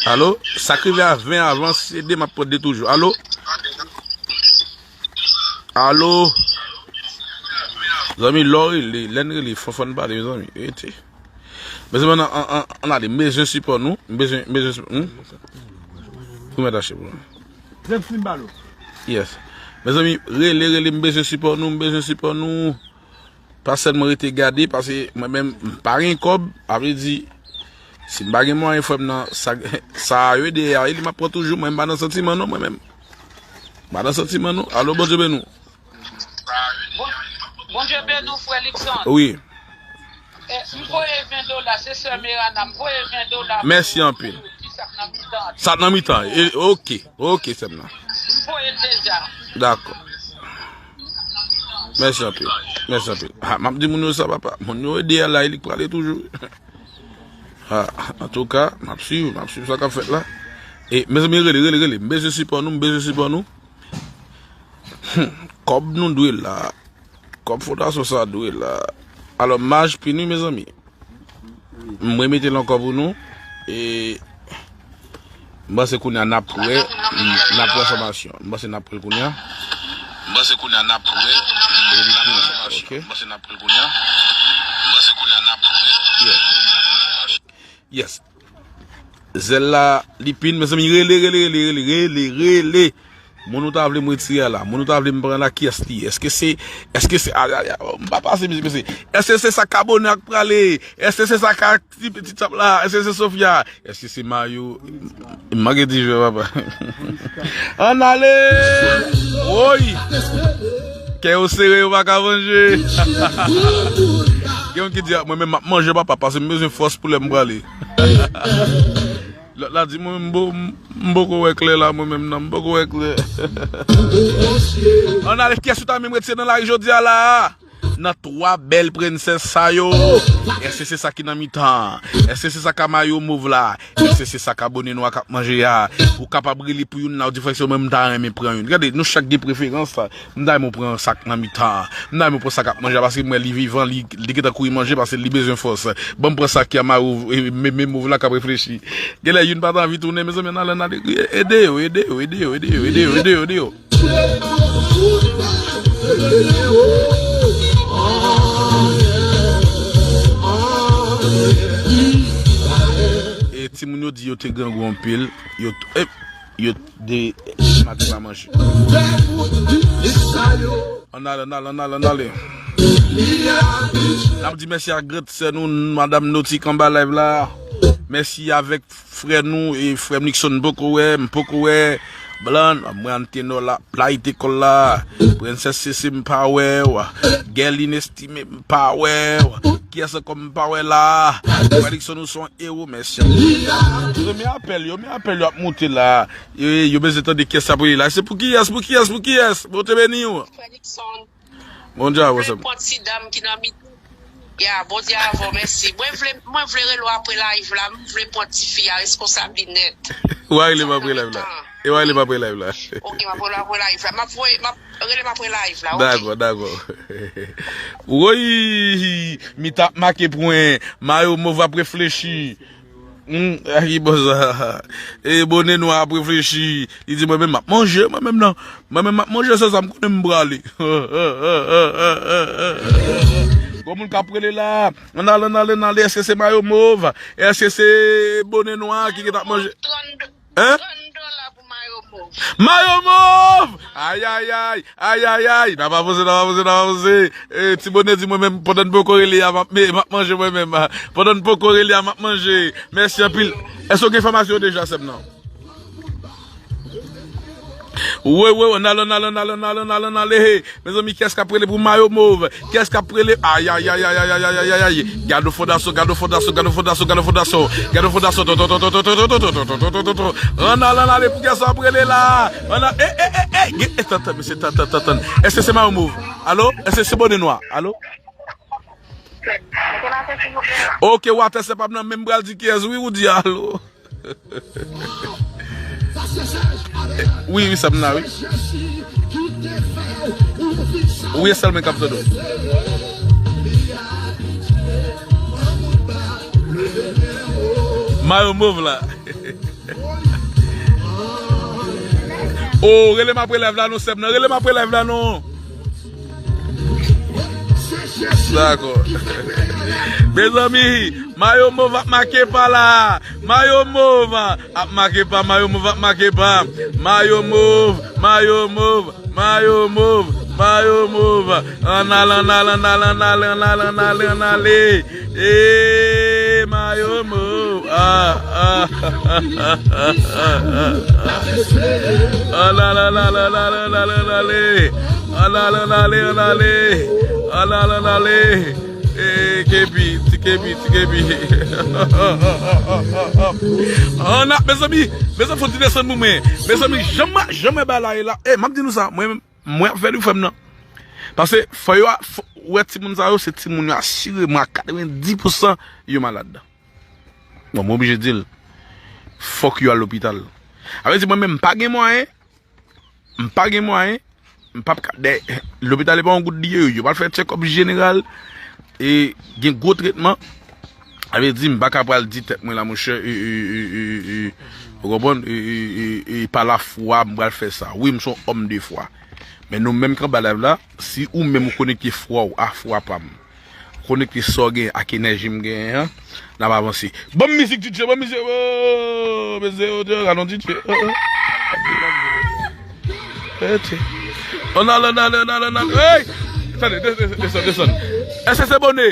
Alo? Sa k rive a ven avan, se de m ap pran de toujou. Alo? Alo? Zanmi, lè w rele, lè n rele, fò, fò n pale, mezanmi. Rete. Mezanmi, ann, ann, ann, ann ale, m bezwen sipò nou. M bezwen, m bezwen sipò nou. Pou mèt achte pou nou. Yes. Mezanmi, rele, rele, m bezwen sipò nou, m bezwen sipò nou. Pa sèlman rete gade, paske mwen menm, m pa gen kòb, a vle di, si m pa gen mwayen, frè m nan, sa, sa a yo dèyè a, li m ap pran toujou, mwen m pa nan santiman non, mwen menm. M pa nan santiman non. Alo, Bondye beni w. Bon, Bondye beni w, frè Luckson. Wi. Eh, m voye ven dola, se sè Merana, m voye ven dola pou, mèsi anpil, pou ti sa k nan mitan an. Sa k nan mitan an. E, ok, ok, sè m nan. M voye l deja. Dakò. Mèsi anpil. Mèsi anpil. Ha, m ap di moun yo sa, papa. Moun yo ede a la, li prale toujou. Ha, antouka, m ap swiv, m ap swiv sa k ap fèt la. E, mezanmi, rele, rele, rele. M bezwen sipò nou, m bezwen sipò nou. Hmm, kòb nou dwe la. Kòb fondasyon sa dwe la. Alò, maj pini, mezanmi. M remete l ankò pou nou. E m panse kounye a n ap wè, n ap wè enfòmasyon. M panse n ap wè l kounye a. M panse kounye a n ap wè, e li pini. Ok. M panse n ap wè l kounye a. M panse kounye a n ap wè, e li pini. Yes. Zèl la, li pini, mezanmi, rele, rele, rele, rele, rele, rele. Moun ou ta vle m retire a la, moun ou ta vle m pran la, kiyès li ye? Èske se, èske se, a, a, a, m pa pase, mesye, mesye. Èske se sa k abòne ak prale? Èske se sa k ak ti, ti chap la? Èske se Sofia? Èske se Mayo? M manke di jwe, papa. Ann ale! Woy! Kè yo sere, yo pa ka manje. Gen moun ki di, "Ah, mwen menm m ap manje, papa, paske m bezwen fòs pou lè m prale." Lòt la di, "Mwen menm, m po-, m poko wè klè la, mwen menm nan, m poko wè klè." Ann ale, kiyès ou ta menm retire nan lari jodi a la? Nan twa bèl prensès sa yo. Èske se sa ki nan mitan an? Èske se sa k a mayo mov la? Èske se sa k abòne nou a k ap manje a? Ou kapab rele pou youn la, ou di, "Frè, se mwen, m ta renmen pran youn." Gade, nou chak gen preferans sa. M ta renmen w pran sa k nan mitan an. M ta renmen w pran sa k ap manje a, paske m wè li vivan, li, li gentan kouri manje, paske li bezwen fòs. Ban m pran sa ki a mayo, e, me, me mov la k ap reflechi. Genlè youn pa t anvi tounen, mezanmi, ann ale, ann ale. Ede yo, ede yo, ede yo, ede yo, ede yo, ede yo, ede yo. E timoun yo di yo te grangou anpil, yo t-, e, yo t-, de maten pa manje. Ann ale, ann ale, ann ale, ann ale. N ap di mèsi ak gran sè nou, Madam Notik anba live la. Mèsi avèk frè nou, e frè m Nixon m poko wè, m poko wè. Blan, mwen Antenor la, Play te kòl la. Prensès Sese m pa wè w. Gèlin Estime m pa wè w. Kiyès ankò m pa wè la? Frè Nixon ou se yon ewo, mèsi anpil. Yo, men apèl yo, men apèl yo ap moute la. Yo, yo bezwen tande kiyès ap rele la. Se pou kiyès, pou kiyès, pou kiyès? Bondye beni w. Frè Nixon. Bondye avè w, sè m. Vle pran ti dam ki nan mitan. Ya, Bondye avè w, mèsi. Mwen vle, mwen vle rele w apre live la, m vle pran ti fi a, reskonsab li nèt. W a rele m apre live la. E w a rele m apre live la. Ok, m ap rele w apre live la. M ap voye, m ap rele m apre live la, ok? Dakò, dakò. Woy, mi t ap make pwen, mayo mov ap reflechi. Hmm, a ki bò sa? E bone nou ap reflechi. Li di, "Mwen menm m ap manje, mwen menm nan. Mwen menm m ap manje, se sa m konnen m prale." Gon moun k ap rele la. Ann ale, ann ale, ann ale. Èske se mayo mov? Èske se bone nwa ki gentan ap manje? Hein? Mayo mov! Ayayay! Ayayay! N ap avanse, n ap avanse, n ap avanse. Eh, ti bone di mwen menm, pandan n poko rele a, m ap, m ap manje mwen menm. Pandan n poko rele a, m ap manje. Mèsi anpil. Èske w gen enfòmasyon deja, sè m nan? Wi, wi, wi, ann ale, ann ale, ann ale, ann ale, ann ale, ann ale. Mezanmi, kiyès k ap rele pou mayo mov? Kiyès k ap rele? Ayayay, ayayay, ayayay, ayayay. Gade fondasyon, gade fondasyon, gade fondasyon, gade fondasyon. Gade fondasyon, to, to, to. Ann ale, ann ale, pou kiyès w ap rele la? Ann ale, eh, eh, eh, eh, gen, eh, tann, tann, mesye, tann, tann, tann, tann. Èske se mayo mov? Alo? Èske se bone nwa? Alo? Ok, watè se pa m nan menm pral di kiyès, wi, ou di alo. Wi, wi, sa m la, wi. Wi, e sèl mwen k ap tande w. Mayo mov la. Oh, rele m apre live la non, sè m nan. Rele m apre live la non. Dakò. Mezanmi, mayo mov ap make pa la. Mayo mov ap make pa, mayo mov ap make pa. Mayo mov, mayo mov, mayo mov, mayo mov. Ann ale, ann ale, ann ale, ann ale, ann ale, ann ale, ann ale. Eh, mayo mov. Ah, ah. Ann ale, ann ale, ann ale, ann ale, ann ale. Ann ale, ann ale, ann ale. Ann ale, ann ale. Eh, kepi, ti kepi, ti kepi. Ann a, mezanmi, mezanmi, fò ti desann pou mwen. Mezanmi, jan m, jan m wè bagay la ye la. Eh, m ap di nou sa, mwen, mwen ap fè li frè m nan. Paske fò yo a, fò, ou wè timoun sa yo, se timoun yo asireman a katrevenndis pousan yo malad. Bon, mwen oblije di l, fòk yo al lopital. Sa vle di mwen menm, m pa gen mwayen, m pa gen mwayen, m p ap ka, dè, lopital e pa yon goud li ye, yo pral fè tchèkòp jeneral, e gen gwo tretman. Sa vle di, m pa ka pral di tèt mwen la, monchè, e, e, e, e, e, ou konprann? E, e, e, e pa lafwa m pral fè sa. Wi, m se yon òm de fwa. Men nou menm k anba live la, si ou menm ou konekte fwa w a fwa pa m, konekte sa w gen ak enèji m genyen an, n ap avanse. Ban m mizik, D J, ban m mizik. Oh, mesye, oh, Dieu, gadon D J. Oh, oh. Hey! Tande, desann, desann, desann. Èske se bone?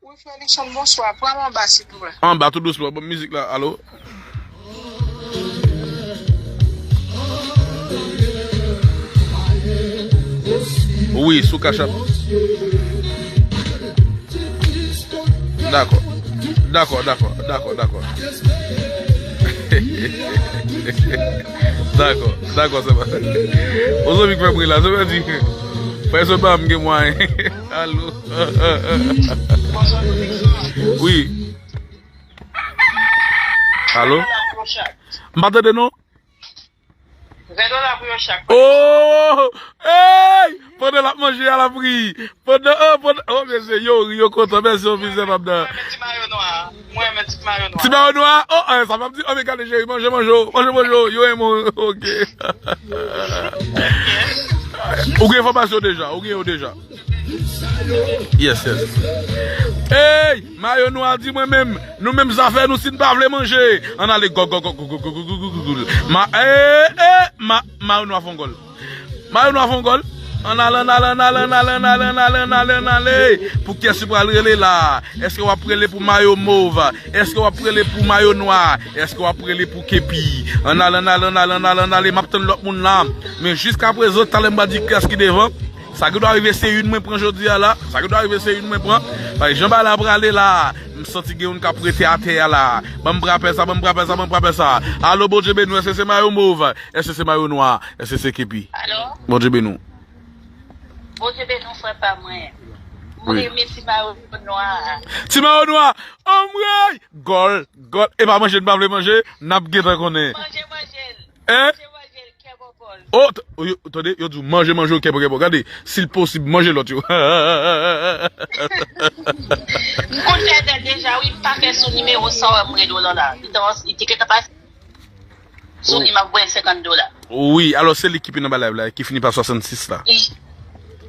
Wi, Felixson, bonswa. Pran m anba, silvouplè. Anba, tou dousman. Ban m mizik la, alo? Wi, sou Cash App. Dakò. Dakò, dakò, dakò, dakò. Dakò, dakò, se pa. Ou zanmi k fè bri la, se pa di. Fè se pa m gen mwayen. Alo. Wi. Alo? M pa tande non. Ven dola pou yon chak. Oh! Hey! Pandan l ap manje a l ap ri. Pandan, oh, pandan, oh, mesye, yo ri, yo kontan. Mèsi, ofisè, m ap dan. Mwen renmen ti mayo nwa. Mwen renmen ti mayo nwa. Ti mayo nwa? Oh, eh, sa m ap di, oh, men gade, cheri, manje, manje w. Manje, manje w. Yo renmen w. Ok. Ou gen enfòmasyon deja. Ou gen yo deja. Yes, yes. Hey, mayo nwa di mwen menm, nou menm zafè nou si n pa vle manje. Ann ale gòl, gòl, gòl, gòl, gòl, gòl, gòl, gòl, gòl. Ma, eh, eh, ma, mayo nwa fè yon gòl. Mayo nwa fè yon gòl. Ann ale, ann ale, ann ale, ann ale, ann ale, ann ale, ann ale, ann ale. Pou kiyès ou pral rele la? Èske w ap rele pou mayo mov? Èske w ap rele pou mayo nwa? Èske w ap rele pou kepi? Ann ale, ann ale, ann ale, ann ale, ann ale. M ap tann lòt moun la. Men jiskaprezan, talè m pral di kiyès ki devan. Sa ki dwa rive se youn mwen pran jodi a la. Sa ki dwa rive se youn mwen pran. Paske jan bagay la prale la, m santi gen youn k ap rete atè a la. Ban m pran pè sa, ban m pran pè sa, ban m pran pè sa. Alo, Bondye beni w, èske se mayo mov? Èske se mayo nwa? Èske se kepi? Alo? Bondye beni w. Bondye beni w, frè pa mwen. Mwen renmen ti mayo nwa. Ti mayo nwa! Anmwey! Gòl, gòl. E pa manje n pa vle manje, n ap gentan konnen. Manje, manje l. Hein? Manje, manje l, kè bòkò l. Oh, t-, yo, tande, yo di w manje, manje w, kè bòkò. Gade, si l posib, manje lòt yo. M konn fè dèt deja, wi, m pa fè sou nimewo sa w wè m rele w lan la. Li te, li te gentan pase. Sou li, m ap voye senkant dola. Wi, alò se li ki pini anba live la, ki fini pa swasannsis la. Li,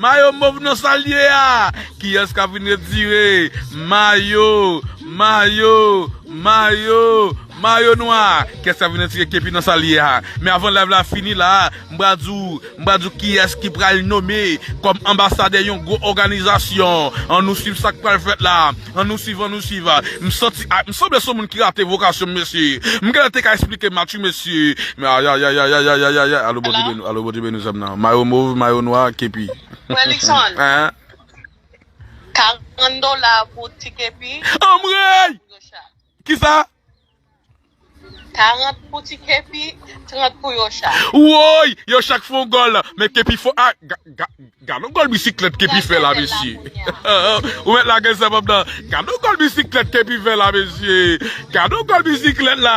Mayo mov nan sa l ye a. Kiyès k ap vin retire mayo, mayo, mayo, mayo nwa? Kiyès k ap vin retire kepi nan sa l ye a? Men avan live la fini la, m pral di w, m pral di w kiyès ki pral nome kòm anbasadè yon gwo òganizasyon. Ann nou swiv sa k pral fèt la. Ann nou swiv, ann nou swiv. M santi, a, m sanble se yon moun ki rate vokasyon m, mesye. M genlè te ka eksplike match wi, mesye. Men ayayayayayayayay. Alo, Bondye beni w, alo, Bondye beni w, zanmi nan. Mayo mov, mayo nwa, kepi. Frè Luckson, karant dola pou ti kepi. Anmwey! Kisa? Karant pou ti kepi, trant pou yo chak. Woy! Yo chak fè yon gòl. Men kepi fò a. Ga, ga, gad yon gòl bisiklèt kepi fè la, mesye. Ou mèt lage sa, pap nan. Gad yon gòl bisiklèt kepi fè la, mesye. Gad yon gòl bisiklèt la.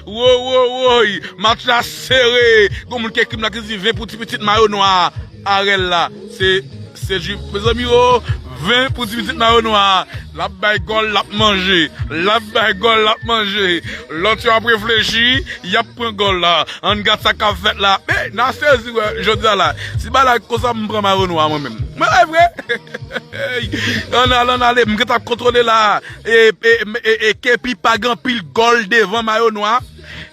Wo, wo, woy! Match la sere. Gon moun ki ekri m la ki di ven pou ti pitit mayo nwa. Arèl la. Se, se jip. Mezanmi, o, ven pou ti pitit mayo nwa. L ap bay gòl, l ap manje. L ap bay gòl, l ap manje. Lòt yo ap reflechi, y ap pran gòl la. Ann gad sa k ap fèt la. Men, n a sezi wè, jodi a la. Si bagay la konsa, m pran mayo nwa mwen menm. Mwen, e vre. Ann ale, ann ale. M gentan ap kontwole la. E, e, e, e, e kepi pa gen anpil gòl devan mayo nwa.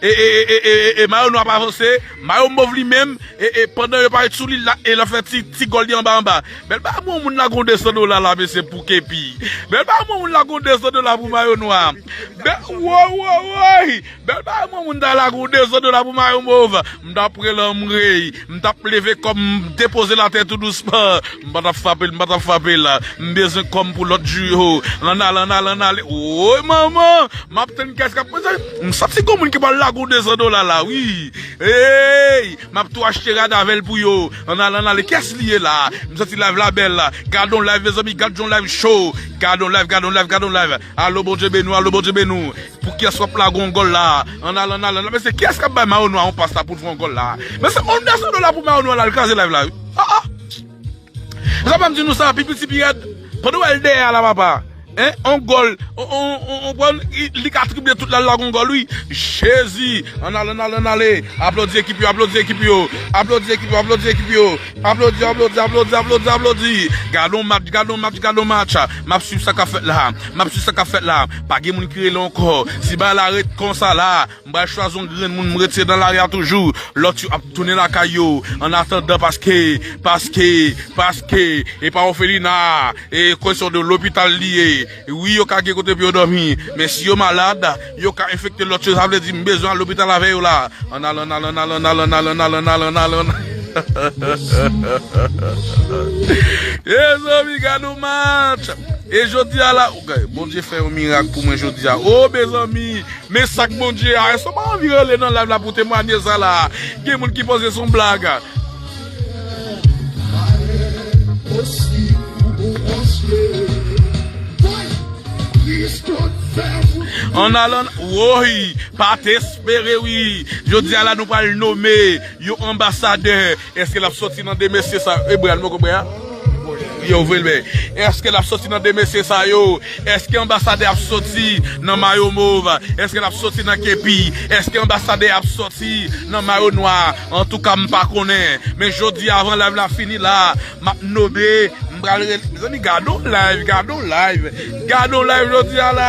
E, e, e, e, e, e, e mayo nwa pa avanse. Mayo mov li menm, e, e, pandan yo parèt sou li, la, e l ap fè ti, ti gòl li anba, anba. Bèl bagay, mwen, moun lage yon de san dola la, mesye, pou kepi. Bèl bagay, mwen, moun lage yon de san dola pou mayo nwa. Bèl, woy, woy, woy. Bèl bagay, mwen, moun ta lage yon de san dola pou mayo mov. M t ap rele anmwey. M t ap leve kò m, m depoze l atè tou dousman. M pa t ap frape l, m pa t ap frape l. M bezwen kò m pou lòt jou yo. Ann ale, ann ale, ann ale. Woy, manman! M ap tann kiyès k ap poze. M santi gon moun ki pral lage yon de san dola la, wi. Ey! M ap tou achte rad avè l pou yo. Ann ale, ann ale. Kiyès li ye la? M santi live la bèl la. Gad yon live, mezanmi. Gad yon live cho. Gad yon live, gad yon live, gad yon live. Alo, Bondye beni w, alo, Bondye beni w. Pou kiyès w ap lage yon gòl la? Ann ale, ann ale, ann ale. Mesye, kiyès k ap bay mayo nwa yon pas la pou l fè yon gòl la? Mesye, yon de san dola pou mayo nwa la, l kraze live la, wi. Ah, ah. Sa pa m di nou sa, pi piti, pi rèd. Pandan w wè l dèyè a la, papa. Hein? On gòl. On, on, on, on, on, li ka trible tout la, l lage on gòl, wi. Jezi. Ann ale, ann ale, ann ale. Aplodi ekip yo, aplodi ekip yo. Aplodi ekip yo, aplodi ekip yo. Aplodi, aplodi, aplodi, aplodi, aplodi. Gad on match, gad on match, gad on match. M ap swiv sa k ap fèt la. M ap swiv sa k ap fèt la. Pa gen moun ki rele ankò. Si bagay la ret konsa la, m pral chwazi yon grenn moun m retire nan lari a toujou. Lòt yo ap tounen lakay yo. Annatandan, paske, paske, paske, e pa òfelina, e kòreksyon de lopital li ye. Wi, yo ka gen kote pou yo dòmi, men si yo malad, yo ka enfekte lòt yo. Sa vle di, m bezwen al lopital avè yo la. Ann ale, ann ale, ann ale. Mezanmi, gad yon match. E jodi a la, Bondye fè yon mirak pou mwen jodi a. O, mezanmi, men sa k Bondye a. Èske w pa anvi rele nan live la pou temwanye sa la? Gen moun ki panse se yon blag. Ann ale, woy, pa t espere, wi. Jodi a la, nou pral nome yon anbasadè. Èske l ap sòti nan de mesye sa yo? E Brian, poko Brian? Yo, vre l, men. Èske l ap sòti nan de mesye sa yo? Èske anbasadè ap sòti nan mayo mov? Èske l ap sòti nan kepi? Èske anbasadè ap sòti nan mayo nwa? Antouka, m pa konnen. Men jodi, avan live la fini la, m ap nome, m pral rele. Mezanmi, gad on live, gad on live. Gad on live jodi a la.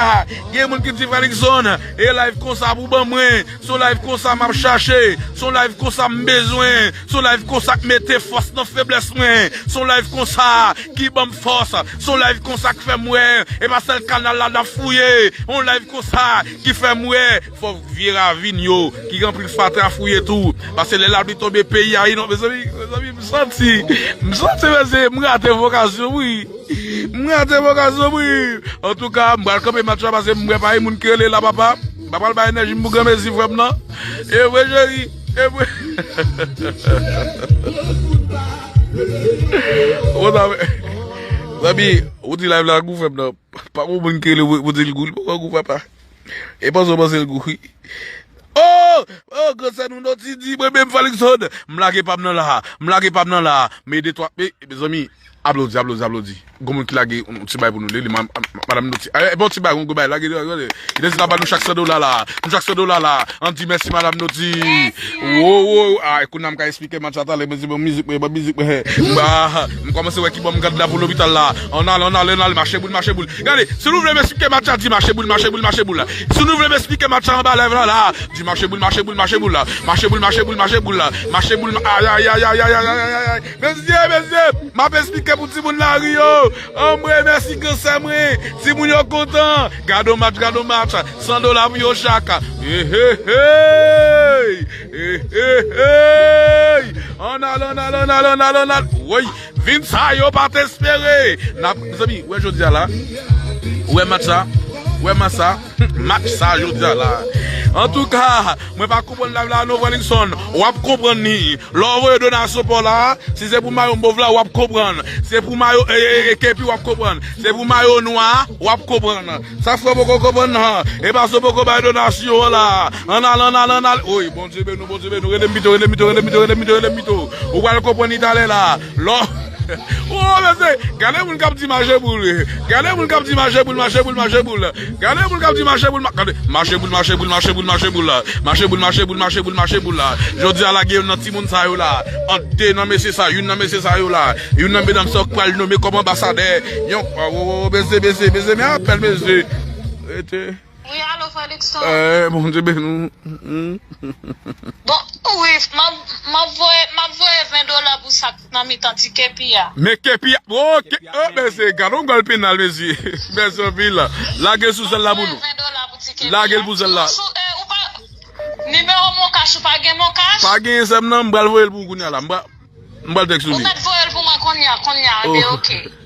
Gen moun ki di, Frè Luckson, e live konsa pou ban mwen. Se yon live konsa m ap chache. Se yon live konsa m bezwen. Se yon live konsa k mete fòs nan feblès mwen. Se yon live konsa ki ban m fòs. Se yon live konsa k fè m wè e pa sèl kanal la n ap fouye. Yon live konsa ki fè m wè fò vye ravin yo ki gen anpil fatra fouye tou. Paske lè lapli tonbe peyi a inonde. Mezanmi, mezanmi, m santi, m santi, mesye, m rate vokasyon, wi. M rate vokasyon, wi. Antouka, m pral kanpe match la paske m wè pa gen moun ki rele la, papa. M pa pral bay enèji m pou granmesi, frè m nan. E vre, cheri. E vre. Zanmi, ou di live la gou, frè m nan. Pa gon moun ki rele pou di l gou, li poko gou, papa. E panse w panse l gou, wi. Oh! Gran sè nou Noti di, mwen menm Felixson, m lage pa m nan la, m lage pa m nan la, men de twa, men, mezanmi, aplodi, aplodi, aplodi. Gon moun ki lage yon ti bay pou nou, li, li, ma-, ma-, madanm Noti. E, e, bon, ti bay, yon gwo bay, lage, lage, lage. Li te di l ap ba nou chak san dola la, nou chak san dola la. Ann di mèsi, madanm Noti. Wo, wo, a, kounye a m ka esplike match la talè, mezanmi, bon mizik, mwen, bon mizik, mwen. Ba, m kòmanse wè ki bò m gad la pou lopital la. Ann ale, ann ale, ann ale, mache boul, mache boul. Gade, si nou vle m esplike match la, di mache boul, mache boul, mache boul. Si nou vle m esplike match la anba live la, la, di mache boul, mache boul, mache boul. Mache boul, mache boul, mache boul. Mache boul, ma-, ay, ay, ay. Mesye, mesye, m ap esplike pou timoun lari yo. Anmwe, mèsi gran sè mwen. Timoun yo kontan. Gade yon match, gade yon match. San dola pou yo chak. Hey, hey, hey. Hey, hey, hey. Ann ale, ann ale, ann ale, ann ale, ann ale. Woy. Vin sa yo pa t espere. N ap, mezanmi, wè jodi a la. Wè match sa. Wè match sa. Match sa jodi a la. Antouka, mwen pa konprann live la non, Felixson. W ap konprann li. Lè w voye donasyon pa w la, si se pou mayo mov la, w ap konprann. Se pou mayo, e, e, e, kepi, w ap konprann. Se pou mayo nwa, w ap konprann. Sa frè poko konprann nan. E pa sa w poko bay donasyon an la. Ann al, ann al, ann al. Oy, Bondye beni w, Bondye beni w. Rele m pito, rele m pito, rele m pito, rele m pito, rele m pito. Ou pral konprann li talè la. Lò. Oh, mesye, gade moun k ap di mache boul. Gade moun k ap di mache boul, mache boul, mache boul. Gade moun k ap di mache boul, ma-, gade. Mache boul, mache boul, mache boul, mache boul. Mache boul, mache boul, mache boul, mache boul la. Jodi a lage youn nan timoun sa yo la. Ant de nan mesye sa, youn nan mesye sa yo la. Youn nan medam sa yo k pral nome kòm anbasadè. Yon, oh, oh, oh, mesye, mesye, mesye, men apèl mesye. Rete. Wi, alo, Felixson. Eh, Bondye beni w. Mm. Bon, wi, m ap, m ap voye, m ap voye ven dola pou sa k nan mitan ti kepi a. Men kepi a, oh, ke, oh, mesye, gade yon gòl penal, mesye. Mèsi anpil. Lage l sou zèl la pou nou. Lage l pou zèl la. Sou, sou, eh, ou pa, nimewo Moncash, ou pa gen Moncash? Pa gen, sè m nan, m pral voye l pou ou kounye a la. M pral, m pral tèks ou li. Ou mèt voye l pou mwen kounye a, kounye a, oh. Ok.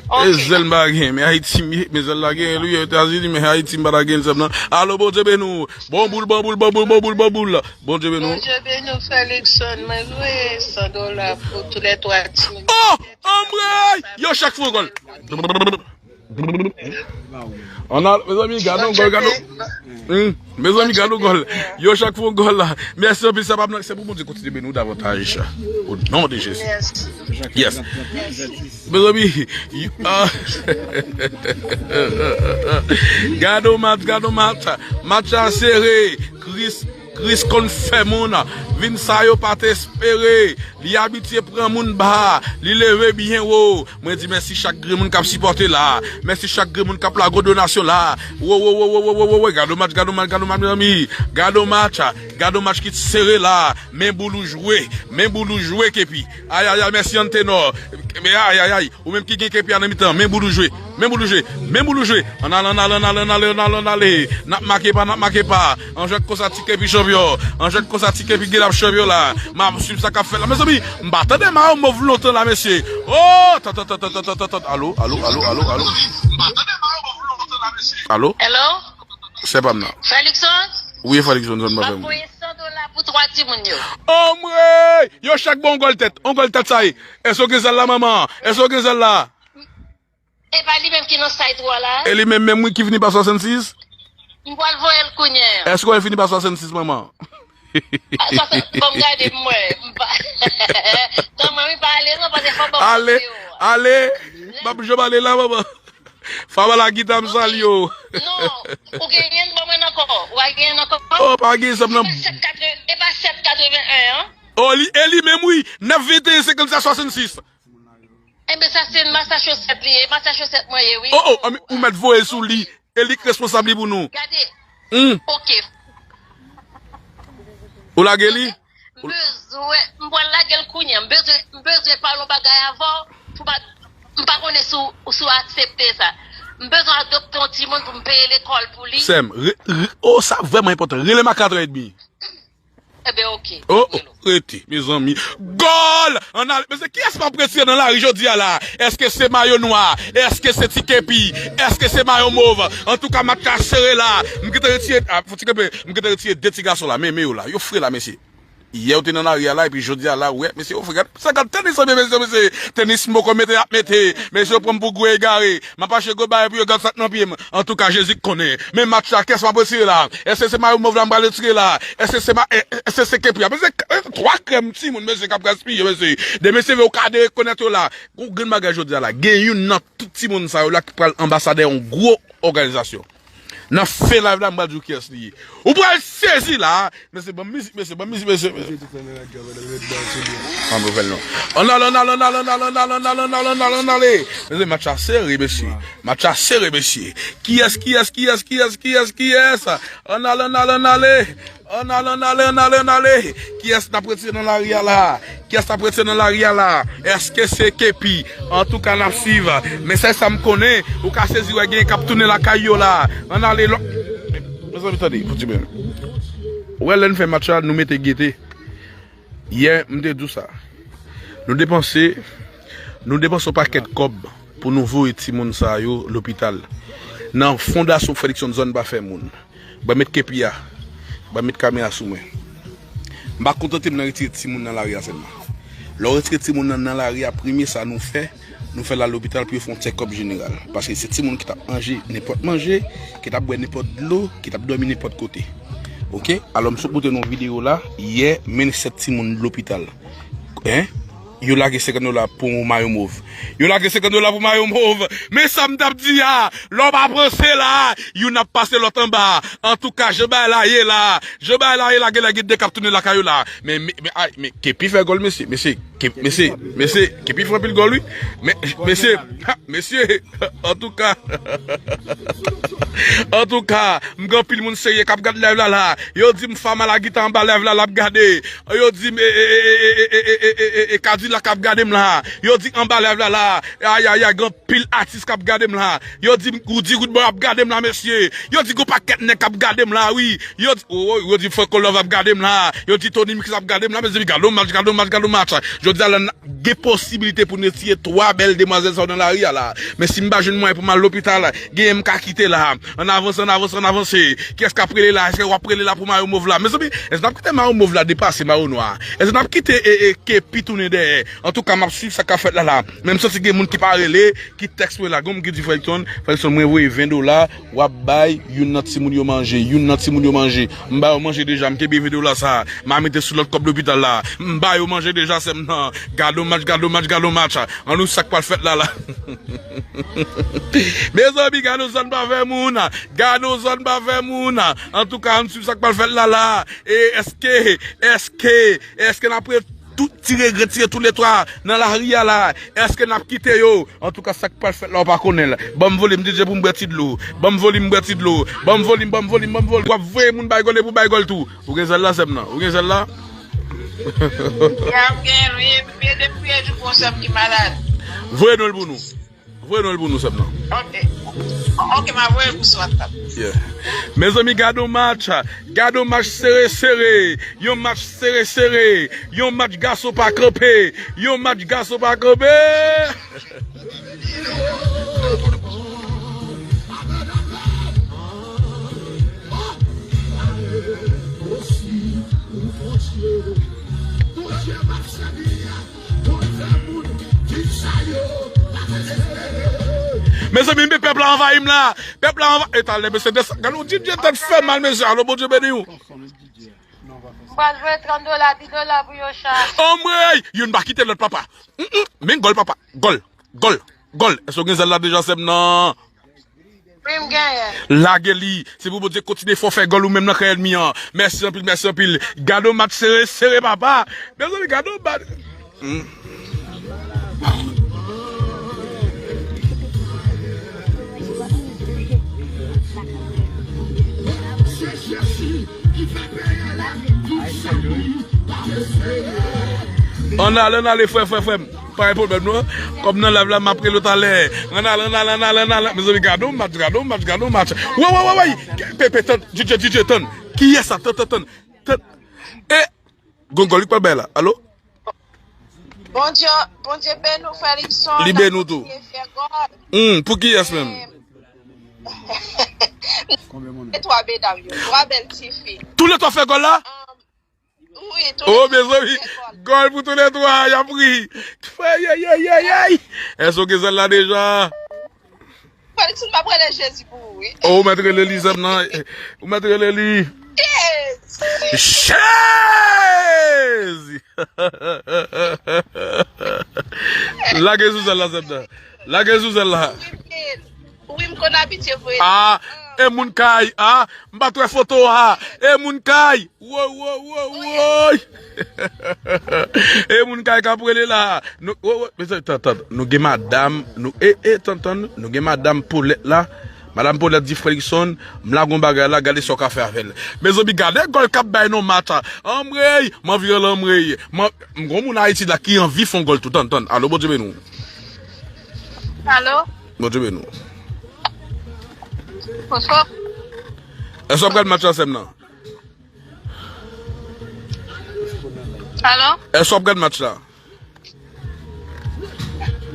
E zèl m pa gen, men Ayiti m ye, men zèl la gen, li Etazini, men Ayiti m pa ta gen sèm nan. Alo, Bondye beni w. Bon boul, bon boul, bon boul, bon boul, bon boul. Bondye beni w. Bondye beni w, Felixson. Mwen voye san dola pou tou lè twa timoun. Oh! Anmwey! Yo chak fè yon gòl. Ann al, mezanmi, gade yon gòl, gade yon. Hmm. Mezanmi, gade yon gòl. Yo chak fè yon gòl la. Mèsi anpil, sa pa nan, se pou Bondye kontinye beni w davantaj. O non de Jezi. Yes. Mezanmi, y-, ah. Gade yon match, gade yon match. Match la sere. Kris, Kris konn fè moun. Vin sa yo pa t espere. Li abitye pran moun ba. Li leve byen wo. Mwen di mèsi chak grenn moun k ap sipòte la. Mèsi chak grenn moun k ap lage yon donasyon la. Wo, wo, wo. Gade yon match, gade yon match, gade yon match, mezanmi. Gade yon match, gade yon match ki sere la. Men boul ou jwe. Men boul ou jwe, Kepi. Ay, ay, ay, mèsi Antenor. Men ay, ay, ay. Ou menm ki gen Kepi a nan mitan. Men boul ou jwe. Men boul ou jwe. Men boul ou jwe. Ann ale, ann ale, ann ale, ann ale, ann ale, ann ale. N ap make pa, n ap make pa. An jwèt konsa ti Kepi chanpyon. An jwèt konsa ti Kepi gen ap chanpyon la. M ap swiv sa k ap fèt la. Mezanmi, m pa tande Mayo Mov lontan la, mesye. Oh, tan, tan, tan. Alo, alo, alo, alo, alo. Alo? Hello? Sè pa m nan. Felixson? Wi, Felixson, zòn pa fè m. M ap voye san dola pou twa timoun yo. Anmwey! Yo chak ba w yon gòl tèt. Yon gòl tèt sa ye. Èske w gen zèl la, manman? Èske w gen zèl la? E pa li menm ki nan site ou a la? E li menm menm wi ki fini pa swasannsis? M pral voye l kounye a. Èske w fini pa swasannsis, manman? Ah, sa se, bon, gade m wè. M pa, tan mwen, wi, pa ale, non, paske fò ban ale, ale. M ap jwenn ale la, manman. Fò ba la gita m salye w. Non, ou genyen, ban mwen ankò. Ou pa genyen ankò? Oh, pa gen, sa m nan. E pa sèt katreven, e pa sèt katreven en, an? Oh, li, e li menm, wi. Nèf venteyen senkannsis swasannsis. Enben, sa se Massachusetts li ye. Massachusetts mwen ye, wi. Oh, oh, anmi, ou mèt voye sou li. E li k responsab li pou nou. Gade. Hmm. Ok. Ou lage li? M bezwen, m pral lage l kounye a. M bezwen, m bezwen pale yon bagay avè w. Pou pa, m pa konnen si w, si w aksepte sa. M bezwen adopte yon timoun pou m peye lekòl pou li. Sè m, re, re, oh, sa vrèman enpòtan. Rele m a katrè edmi. Enben, ok. Oh, oh, rete, mezanmi. Gòl! Ann ale, mesye, kiyès m ap retire nan lari jodi a la? Èske se mayo nwa? Èske se ti kepi? Èske se mayo mov? Antouka, match la sere la. M gentan retire, ah, fò ti kanpe. M gentan retire de ti gason la. Men, men yo la. Yo fre la, mesye. Yè ou te nan lari a la, epi jodi a la, ou wè, mesye, ou fè gad, sa gad tenis, ebyen, mesye, mesye, tenis m poko mete, y ap mete, mesye, yo pran m pou gwo egare, m ap achte gwo bagay pou yo gad sa k nan pye m. Antouka, Jezi k konnen. Men match la, kiyès m ap retire la? Èske se mayo mov la m pral retire la? Èske se ma, èske se kepi a? Mesye, twa krèm timoun, mesye, k ap gaspiye, mesye. De mesye, yo ka derekonèt yo la. Gon grenn bagay jodi a la. Gen youn nan tout timoun sa yo la ki pral anbasadè yon gwo òganizasyon. Nan fen live la, m pral di w kiyès li ye. Ou pral sezi la. Mesye, ban m mizik, mesye, ban m mizik, mesye, mesye. An nou fè l non. Ann ale, ann ale, ann ale, ann ale, ann ale, ann ale, ann ale, ann ale, ann ale. Mesye, match la sere, mesye. Match la sere, mesye. Kiyès, kiyès, kiyès, kiyès, kiyès, kiyès? Ann ale, ann ale, ann ale. Ann ale, ann ale, ann ale, ann ale. Kiyès n ap retire nan lari a la? Kiyès n ap retire nan lari a la? Èske se Kepi? Antouka, n ap swiv. Men sèl sa m konnen, ou ka sezi wè gen k ap tounen lakay yo la. Ann ale lò. Mezanmi, tande, pou di byen. Ou wè, lè n fè match la, nou mete gete. Yè, m te di w sa. Nou depanse, nou depanse yon pakèt kòb pou nou voye timoun sa yo lopital. Nan Fondasyon Fredrickson Zòn Pa Fè Moun. Ban m met kepi a. Ban m met kamera sou mwen. M pa kontante m nan retire timoun nan lari a sèlman. Lè w retire timoun nan, nan lari a, premye sa nou fè, nou fè l al lopital pou yo fè yon tchèkòp jeneral. Paske se timoun ki t ap manje nenpòt manje, ki t ap bwè nenpòt dlo, ki t ap dòmi nenpòt kote. Oke? Alò, m sot pote nou videyo la, yè, mennen sèt timoun lopital. Hein? Yo lage senkant dola pou mayo mov. Yo lage senkant dola pou mayo mov. Men sa m t ap di a, lè w pa panse la, youn ap pase lòt anba. Antouka, jan bagay la ye la, jan bagay la ye la, genlè gen de k ap tounen lakay yo la. Men, men, men, ay, men, Kepi fè gòl, mesye, mesye, Ke-, mesye, mesye, Kepi fè anpil gòl, wi. Men, mesye, ha, mesye, antouka, antouka, m gen anpil moun serye k ap gad live la la. Yo di m Fama Lagita anba live la, l ap gade. Yo di m, e, e, Kadilak ap gade m la. Yo di anba live la la. Ayayay, gen anpil atis k ap gade m la. Yo di m Roody Roodboy ap gade m la, mesye. Yo di gon pakèt nèg k ap gade m la, wi. Yo di, oh, oh, yo di Franco Love ap gade m la. Yo di Tony Mix ap gade m la, mezanmi, gade yon match, gade yon match, gade yon match. Jodi a la, n gen posibilite pou n retire twa bèl demwazèl sa yo nan lari a la. Men si m pa jwenn mwayen pou m al lopital, genyen m ka kite la. Ann avanse, ann avanse, ann avanse. Kiyès k ap rele la? Èske w ap rele la pou mayo mov la? Mezanmi, èske n ap kite mayo mov la depase mayo nwa? Èske n ap kite, e, e, Kepi tounen dèyè? Antouka, m ap swiv sa k ap fèt la la. Men m santi gen moun ki pa rele, ki tèks mwen la. Gen moun ki di, Fredson, Fredson, mwen voye ven dola, w ap bay youn nan timoun yo manje, youn nan timoun yo manje. M ba yo manje deja, m kenbe ven dola sa. M a mete sou lòt kòb lopital la. M ba yo manje deja, sè m nan. Gade yon match, gade yon match, gade yon match. Ann wi, sa k pral fèt la la. Mezanmi, gade yon zòn pa fè moun. Gade yon zòn pa fè moun. Antouka, ann swiv sa k pral fèt la la. E èske, èske, èske n ap ret tout ti regre, tire toulètwa nan lari a la? Èske n ap kite yo? Antouka, sa k pral fèt la, ou pa konnen l. Ban m volim, D J, pou m bwè ti dlo. Ban m volim, m bwè ti dlo. Ban m volim, ban m volim, ban m volim. W ap voye moun bay gòl, epi w bay gòl tou. Ou gen zèl la, sè m nan? Ou gen zèl la? Ya, m gen, wi, epi depi premye jou pou yon sè m ki malad. Voye non l pou nou. Voye non l pou nou, sè m nan. Ok. Ok, m a voye l pou sou WhatsApp. Yeah. Mezanmi, gade yon match. Gade yon match sere, sere. Yon match sere, sere. Yon match gason pa kanpe. Yon match gason pa kanpe. Mezanmi, men pèp la anvayi m la. Pèp la anvayi. E talè, mesye, desann. Gade yon D J tèt fè mal, mesye. Alo, Bondye beni w. M pral voye trant dola, dis dola pou yo chache. Anmwey! Youn pa kite lòt, papa. Mm, mm. Men gòl, papa. Gòl. Gòl. Gòl. Èske w gen zèl la deja, sè m nan? Wi, m genyen. Lage li. Se pou Bondye kontinye fè w fè gòl ou menm nan kan ènmi an. Mèsi anpil, mèsi anpil. Gade yon match sere, sere, papa. Mezanmi, gade yon match. Hmm. Ann ale, ann ale, frè, frè, frè m. Pa gen pwoblèm non. Kòm nan live la, m ap rele w talè. Ann ale, ann ale, ann ale, ann ale. Mezanmi, gade yon match, gade yon match, gade yon match. Wè, wè, wè, wè. Pepe, tann. D J, D J, tann. Kiyès sa? Tann, tann, tann. Tann. E, gon gòl li k pral bay la. Alo? Bondye, Bondye beni w, frè Lipson. Li beni w tou. Fè gòl. Hmm, pou kiyès menm? E twa medam yo, twa bèl tifi. Toulètwa fè gòl la? Um, Wi, wi, tou lè twa. Oh, mezanmi, gòl pou tou lè twa, y ap ri. Ay, ay, ay, ay, ay. Èske w gen zèl la deja? Felixson, m ap rele Jezi pou ou, wi. Oh, ou mèt rele li, zèm nan. Ou mèt rele li. Jezi! Jezi! Lage sou zèl la, zèm nan. Lage sou zèl la. Wi, m konn abitye voye. Ah, e moun kay, ah, m pa t wè foto a. E moun kay. Woy, woy, woy, woy. E moun kay k ap rele la. Nou, woy, woy, mezanmi, tann, tann. Nou gen madanm, nou, e, e, tann, tann, nou gen madanm Paulette la. Madanm Paulette di Felixson, m lage yon bagay la, gade sa w ka fè avè l. Mezanmi, gade gòl k ap bay nan match la. Anmwey, m anvi rele anmwey. M, m gon moun Ayiti la ki anvi fè yon gòl tou. Tann, tann. Alo, Bondye beni w. Alo? Bondye beni w. Bonswa. Èske w ap gad match la, sè m nan? Alo? Èske w ap gad match la?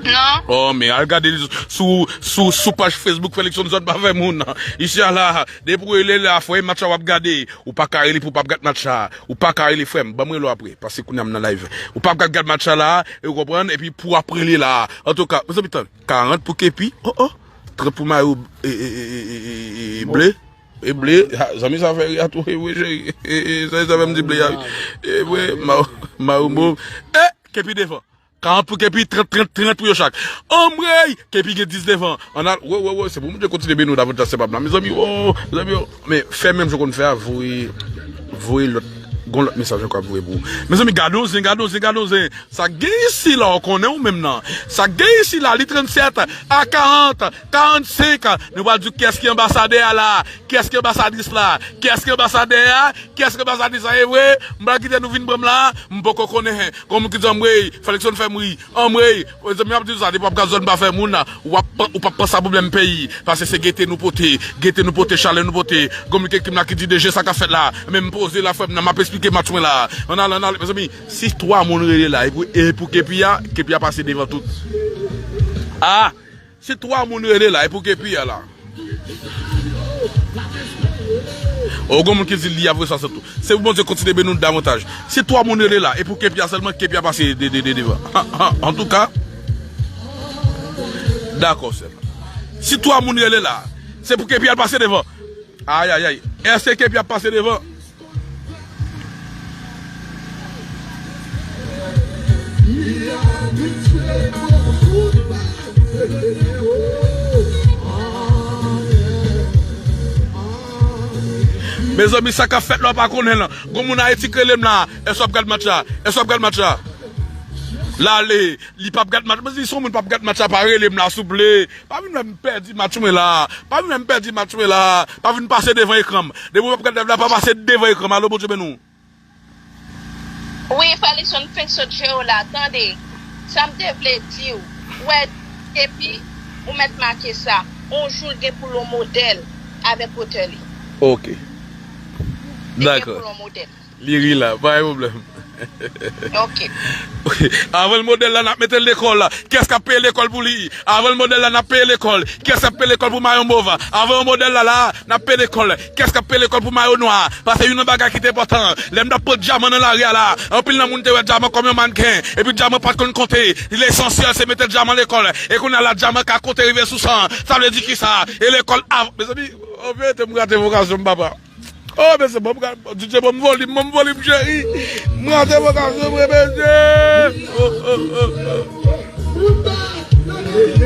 Non. Oh, men al gade li sou, sou, sou paj Facebook Felixson, zòn pa fè moun. Isi a la, depi w rele la, frè, match la w ap gade. Ou pa ka rele pou w p ap gad match la. Ou pa ka rele, frè m, ban m rele w apre, paske kounye a m nan live. Ou p ap gad, gad match la la, e w konprann, epi pou w ap rele la. Antouka, mezanmi, tann, karant pou Kepi, oh, oh, trant pou mayo, e, e, ble. E ble, ha, zanmi sa fè ri a tou, e wi, cheri. E, e, sa, sa fè m di ble a, wi. E wi, ma, ma, mo. E, Kepi devan. Karant pou Kepi, trant, trant, trant pou yo chak. Anmwey, Kepi gen dis devan. Ann al, wo, wo, wo, se pou Bondye kontinye beni w davantaj, se pa m la. Mezanmi, wo, mezanmi, wo. Men, fè menm jan w konn fè a, voye, voye lòt, gon lòt mesaj ankò ap voye pou ou. Mezanmi, gade yon zen, gade yon zen, gade yon zen. Sa k gen isi la, w konnen ou menm nan. Sa k gen isi la, li trannsèt a karant, karannsenk. Nou pral di w kiyès ki anbasadè a la, kiyès ki anbasadris la, kiyès ki anbasadè a, kiyès ki anbasadris la, e vre, m pral kite nou vin pran m la, m poko konnen. Gon moun ki di anmwey, Felixson fè m ri, anmwey, mezanmi, m ap di w sa, depi w ap gad zòn pa fè moun, w ap, ou p ap panse a pwoblèm peyi, paske se gete nou pote, gete nou pote, chalè nou pote. Gon moun ki ekri m la ki di, D J, sa k ap fèt la? Men m poze la, frè m nan, m ap esplike match mwen la. Ann ale, ann ale, mezanmi. Si twa moun rele la, e pou, e pou Kepi a, Kepi a pase devan tout. Ah! Si twa moun rele la, e pou Kepi a la. O, gon moun ki di li ap reswasant tou. Se pou Bondye kontinye beni w davantaj. Si twa moun rele la, e pou Kepi a sèlman, Kepi a pase de, de, de, devan. Antouka, dakò, sè. Si twa moun rele la, se pou Kepi a pase devan. Ay, ay, ay. Èske Kepi ap pase devan? Mezanmi, sa k ap fèt la, w pa konnen l. Gon moun Ayiti k rele m la. Èske w ap gad match la? Èske w ap gad match la? L ale, li p ap gad match. Mezanmi, si yon moun p ap gad match la, pa rele m la, souple. Pa vin wè m pèdi match mwen la. Pa vin wè m pèdi match mwen la. Pa vin pase devan ekran m. Depi w ap gad live la, pa pase devan ekran m. Alo, Bondye beni w. Wi, Felixson, m fenk sot jere w la. Tande, sa m te vle di w. Ou wè, epi, ou mèt make sa. On jou l gen pou l on modèl avèk wotè li. Ok. Li gen pou l on modèl. Li ri la, pa gen pwoblèm. Ok. Avan l modèl la, n ap mete l lekòl la. Kiyès k ap peye lekòl pou li? Avan l modèl la, n ap peye lekòl. Kiyès k ap peye lekòl pou Mayon Mov? Avan yon modèl la, la, n ap peye lekòl. Kiyès k ap peye lekòl pou Mayon Nwa? Paske youn nan bagay ki te enpòtan. Lè m t ap pran dyaman nan lari a la, anpil nan moun te wè dyaman kòm yon mannken. Epi dyaman pa t konn konte. Lesansyèl se mete dyaman lekòl. E kounye a la, dyaman ka konte rive sou san. Sa vle di kisa? E lekòl av-, mezanmi, oh, verite, m rate vokasyon m, papa. Oh, mesye, ban m gad, D J, ban m volim, ban m volim, cheri. M rate vokasyon mwen, mesye. Oh, oh, oh, oh.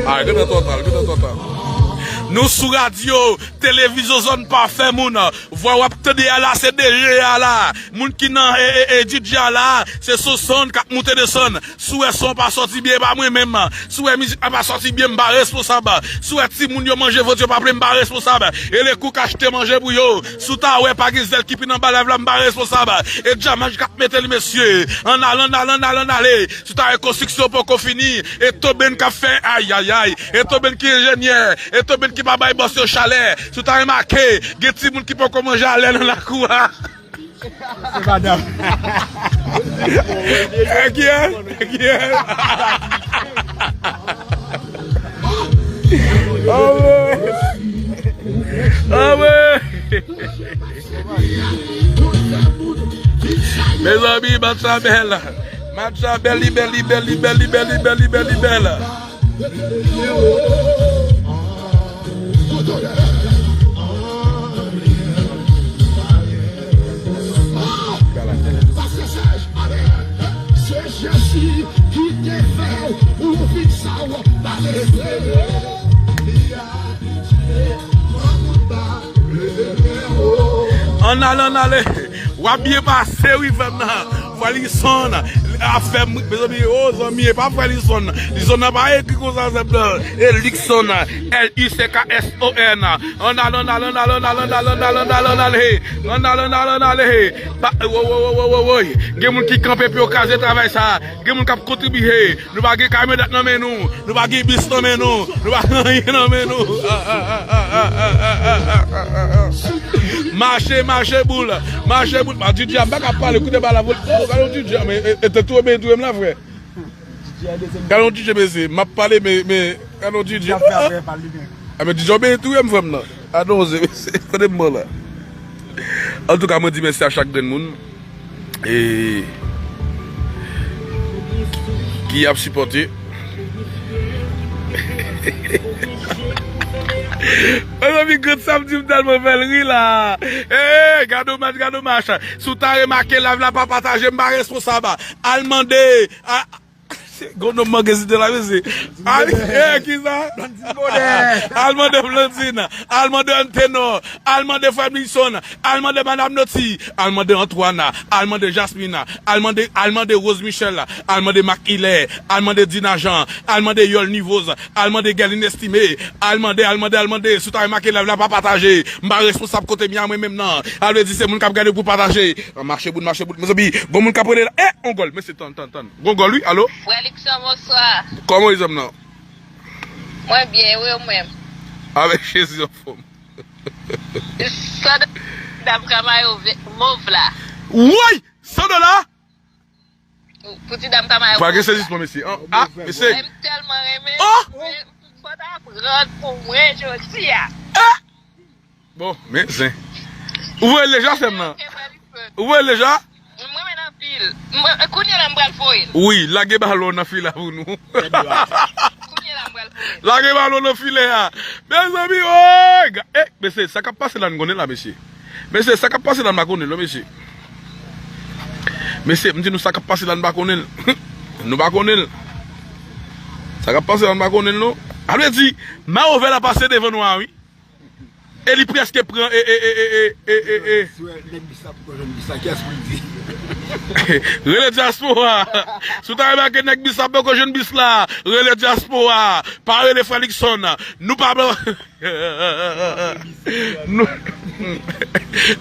Ay, gentan total, gentan total. Nou sou radyo, televizyon zòn pa fè moun. Vwa w ap tande a la, se D J a la. Moun ki nan, e, e, e, D J a la, se sou sonn k ap moute desann. Si w wè son pa sòti byen, e pa mwen menm. Si w wè mizik la pa sòti byen, m pa responsab. Si w wè timoun yo manje vant yo pa plen, m pa responsab. E Lekou k achte manje pou yo. Si w ta wè pa gen zèl ki pini anba live la, m pa responsab. E dyaman k ap mete li, mesye. Ann ale, ann ale, ann ale, ann ale. Si w ta wè konstriksyon poko fini. E Tobenn k ap fè, ayayay. E Tobenn ki enjenyè. E Tobenn ki pa bay bòs yo chalè. Si w ta remake, gen timoun ki poko manje alè nan lakou a. Se madanm. E kiyès? E kiyès? Amen. Amen. Mezanmi, match la bèl. Match la bèl, li bèl, li bèl, li bèl, li bèl, li bèl, li bèl, li bèl. Ann ale, ann ale. W ap byen pase wi, frè m nan. Frè Likson ap fè m ri, mezanmi, o zanmi, e pa frè Likson. Likson nan pa ekri konsa, sèm nan. E Likson, L I C K S O N. Ann ale, ann ale, ann ale, ann ale, ann ale, ann ale, ann ale, ann ale. Ann ale, ann ale, ann ale. Pa, woy, woy, woy, woy, woy, woy. Gen moun ki kanpe pou yo kraze travay sa. Gen moun k ap kontribiye. Nou pa gen kamyonèt nan men nou. Nou pa gen bis nan men nou. Nou pa gen anyen nan men nou. Mache, mache boul. Mache boul. Ma, D J a, m pa ka pale, koute bal la vole. Oh, gade yon D J a, men, e, e, te touye, men touye m la, frè. Gade yon D J, mesye. M ap pale, men, men, gade yon D J. Ah, men D J a obeyi tou, frè m nan. Adonze, mesye. Tande m bon la. Antouka, mwen di mèsi a chak grenn moun e ki ap sipòte. Mezanmi, grenn sa m di m tèlman fè l ri la. Hey, gade yon match, gade yon match. Si w ta remake, live la pa pataje, m pa responsab. Al mande a, Gon nonm manke site la, mesye. Al, eh, kisa? Al mande Blondine. Al mande Antenor. Al mande frè Milson. Al mande Madam Noti. Al mande Antoine. Al mande Jasmine. Al mande, al mande Rose Michel. Al mande Marc Hilaire. Al mande Dina Jean. Al mande Yol Nivoz. Al mande Guerline Estimé. Al mande, al mande, al mande. Si w ta remake live la, pa pataje. M pa responsab kote m ye a mwen menm nan. Al vle di se moun k ap gade pou pataje. Mache bout, mache bout. Mezanmi, gon moun k ap rele la. Eh, on gòl. Mesye, tann, tann, tann. Gon gòl, wi. Alo? Frè Likson, bonswa. Kòman w ye, zanmi nan? Mwen byen, wi, ou menm? Avèk Jezi anfòm. San dola pou ti dam ka mayo ve-, mov la. Woy! San dola? Pou ti dam ka mayo mov la. Pral gen sezisman, mesye. An, a, mesye. M tèlman renmen. Oh! Fò ta pran pou mwen jodi a. Eh! Bon, men zen. Ou voye l deja, sè m nan? Ou voye l deja? M renmen l anpil. M, kounye a la m pral voye l. Wi, lage balon nan filè a pou nou. Kounye a la m pral voye l. Lage balon nan filè a. Mezanmi, oy! Ga-, eh, mesye, sa k ap pase la, n konnen la, mesye. Mesye, sa k ap pase la, n pa konnen l, non, mesye. Mesye, m di nou sa k ap pase la, n pa konnen l. Nou pa konnen l. Sa k ap pase la, n pa konnen l, non. A vle di, Mayo vè la pase devan nou a, wi. E li prèske pran, e, e, e. Si w wè nèg bis la poko jwenn bis la, kiyès pou l di? Rele dyaspora. Si w ta remake nèg bis la poko jwenn bis la, rele dyaspora. Pa rele frè Likson. Nou pa blan. Nou,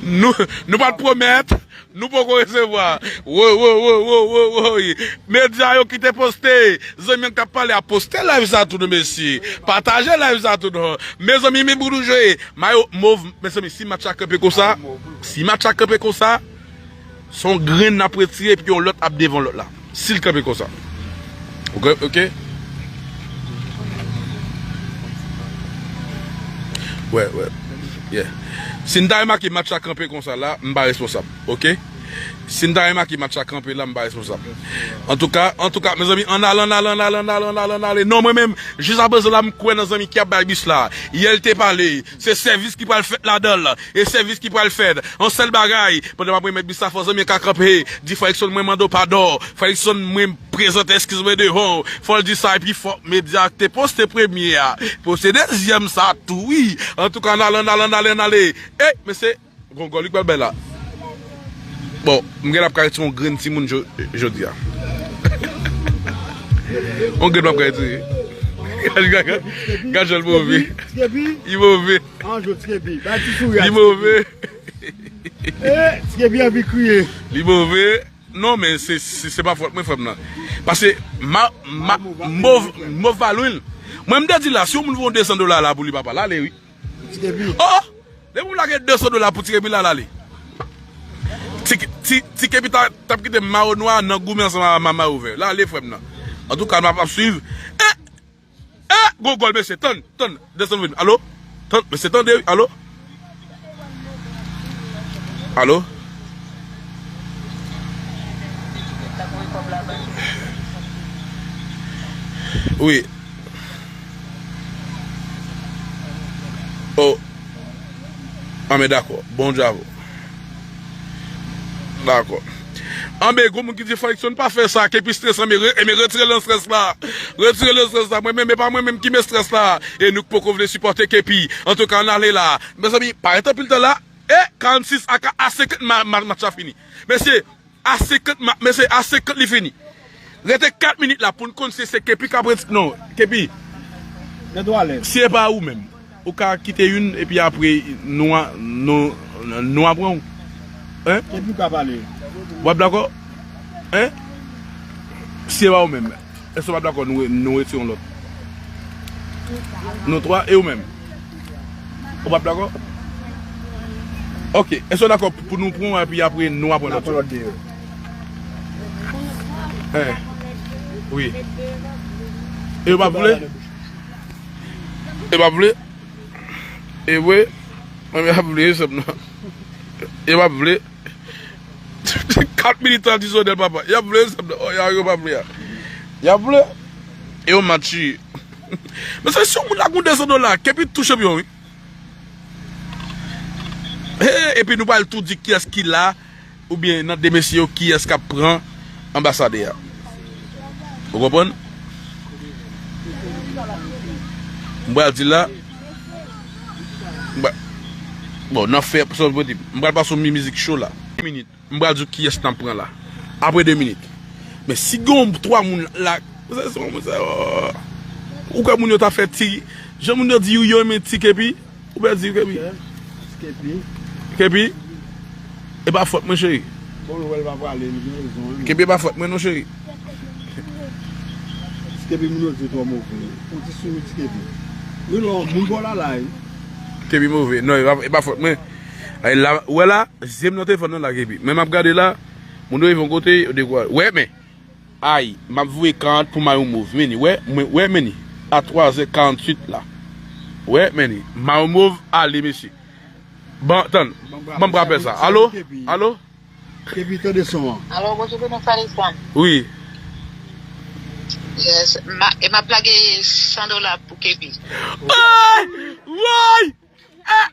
nou, nou pa t pwomèt. Nou poko resevwa. Woy, woy, woy, woy, woy, woy. Medya yo ki te poste. Zanmi an k ap pale a poste live sa tou non, mesye. Pataje live sa tou non. Mezanmi, men boudou jwe. Mayo mov, mezanmi, si match la kanpe konsa, si match la kanpe konsa, se yon grenn n ap retire epi yon lòt ap devan lòt la. Si l kanpe konsa. Ok, ok. Wè, wè. Yeah. Si n ta remake match la kanpe konsa la, m pa responsab. Ok? Si n ta remake match la kanpe la, m pa responsab. Antouka, antouka, mezanmi, ann ale, ann ale, ann ale, ann ale, ann ale, ann ale. Non, mwen menm, jis aprezan la, m kwè nan zanmi ki ap bay bis la. Yè l te pale, se sèvis ki pral fèt ladan l. E sèvis ki pral fèt. Yon sèl bagay, pandan m ap remèt bis la, fò zanmi an ka kanpe, di frè Likson mwen mande w padon. Frè Likson mwen prezante eskiz mwen devan w. Fò l di sa epi fò medya k te poste premye a poste dezyèm sa tou wi. Antouka, ann ale, ann ale, ann ale, ann ale. Ey, mesye, gon gòl li pral bay la. Bon, m gen l ap ka retire yon grenn timoun jo-, jodi a. Yon grenn m ap ka retire. Gad, gad, gad, gad jan l move. Li move. Li move. Eh, Ti Kebi anvi kriye. Li move. Non, men se, se, se pa fòt mwen, frè m nan. Paske ma, ma, mov, mov pa lwen l. Mwen, m te di la, si yon moun voye yon de san dola la pou li, papa, l ale, wi. Ti Kebi. Oh! Depi w lage de san dola pou Ti Kebi la, l ale. Ti, ti, Ti Kebi ta, t ap kite mayo nwa nan goumen ansanm a ma, mayo vè. L ale, frè m nan. Antouka, n ap, ap swiv. Eh! Eh, gon gòl, mesye, tann, tann, desann vin. Alo? Tann, mesye, tande, wi, alo? Alo? Wi. Oh. Anben, dakò. Bon djab. Dakò. Anben, gon moun ki di, Falikson, pa fè sa, Kepi strès, anben, re, enben, retire l nan strès la. Retire l nan strès la. Mwen menm, e pa mwen menm ki met strès la. E nou k poko vle sipòte Kepi. Antouka, ann ale la. Mezanmi, pa rete anpil tan la. E karannsis a, a senkant ma, ma, match la fini. Mesye, a senkant ma, mesye, a senkant li fini. Rete kat minit la pou n konn si se Kepi k ap reti. Non, Kepi. Gade w alèz. Si e pa ou menm, ou ka kite youn epi apre nou a, nou, nou a pran w. Hein? Kepi ka pale. W ap dakò? Hein? Si e pa ou menm. Èske w p ap dakò nou, nou retire yon lòt? Nou twa, e ou menm? Ou p ap dakò? Ok, èske w dakò pou nou pran epi apre nou ap pran lòt? N ap pran lòt de yo. Hein. Wi. E yo p ap vle? E p ap vle? E vre? Mwen, m ap vle, sèm nan. E p ap vle? Kat minit tradisyonèl, papa. Y ap vle, sèm nan. Oh, y a, yo p ap vle a. Y ap vle? E yo match. Men se si yon moun la gon de san dola, Kepi tou chanpyon, wi. Hey, epi nou pral tou di kiyès ki la, oubyen nan de mesye yo, kiyès k ap pran anbasadè a. Ou konprann? M pral di la. M pa, bon, nan fè, m pral pase yon mizik cho la. Minit. M pral di w kiyès n ap pran la. Apre de minit. Men si gen yon twa moun la, se, se, se, oh. Ou kwè moun yo ta fè ti, jan moun yo di yo renmen ti Kepi, ou pèdi Kepi. Kepi. Kepi. E pa fòt mwen, cheri. Bon, nou wè l pa prale, li gen rezon, wi. Kepi, e pa fòt mwen, non, cheri. Ti Kepi, moun yo di twò move. Yon ti souri, ti Kepi. Wi, non, moun bò la la, wi. Kepi move. Non, e pa, e pa fòt mwen. Ay, la, ou wè la, zye m nan telefòn nan la, Kepi. Men m ap gade la, moun yo rive yon kote, yo dekouraje. Wè, men. Ay, m ap voye karant pou mayo mov. Men li, wè, mwen, wè, men li. A twazè karanntuit la. Wè, men li. Mayo mov, ale, mesye. Bon, tann. Ban m rapèl sa. Alo? Alo? Kepi, tande son an. Alo, bonjou, Beno Falikson. Wi. Yes, ma, e m ap lage san dola pou Kepi. Ay! Woy! Eh!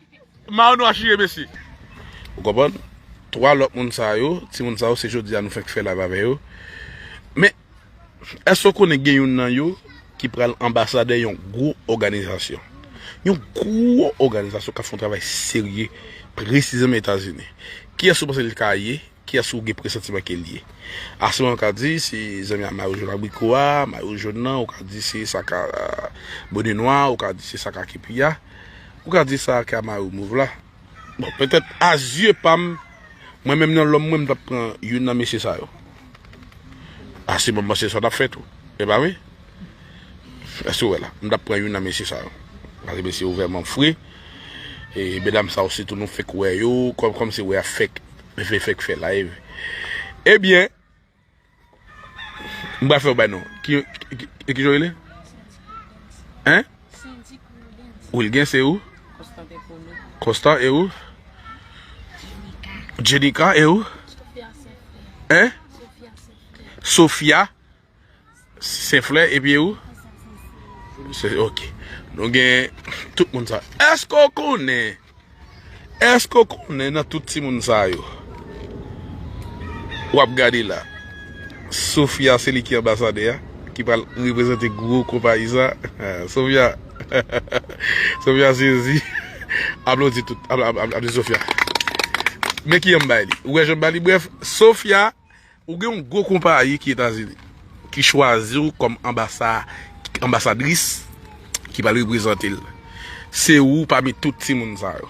Mayo nwa chire, mesye. Ou konprann? Twa lòt moun sa yo, timoun sa yo, se jodi a nou fèk fè live avè yo. Men, èske w konnen gen youn nan yo ki pral anbasadè yon gwo òganizasyon? Yon gwo òganizasyon k ap fè yon travay serye, presizeman Etazini. Kiyès ou panse li ka ye? Kiyès ou gen presantiman ke l ye? Asouvan ou ka di se zanmi a mayo jòn abriko a, mayo jòn nan, ou ka di se sa k a, euh, bone nwa, ou ka di se sa k a kepi a, ou ka di sa k a mayo mov la. Bon, petèt a zye pa m, mwen menm nan lòm mwen, m t ap pran youn nan mesye sa yo. Asouvan m panse sa w t ap fè tou. E pa vre? Èske w wè la? M t ap pran youn nan mesye sa yo. Paske mesye yo vrèman fre. E medam sa yo sitou nou fèk wè yo, kòm, kòm se wè a fèk, fè, fèk fè live. Ebyen, m pral fè w bay non. Ki, ki, ki, ki jan w rele? Hein? Wilgens e ou? Constant e ou? Jenica e ou? Hein? Sofia. Senflè, epi e ou? Se, ok. Nou gen tout moun sa. Èske w konnen? Èske w konnen nan tout timoun sa yo? W ap gade la. Sofia se li ki anbasadè a, ki pral reprezante gwo konpayi sa. Sofia. Sofia sezi. Aplodi tout. Apl-, apl-, aplodi Sofia. Men ki jan m bay li. Ou wè jan m bay li? Brèf, Sofia, ou gen yon gwo konpayi ki Etazini, ki chwazi w kòm anbasa-, anbasadris ki pral reprezante l. Se ou pami tout timoun sa yo,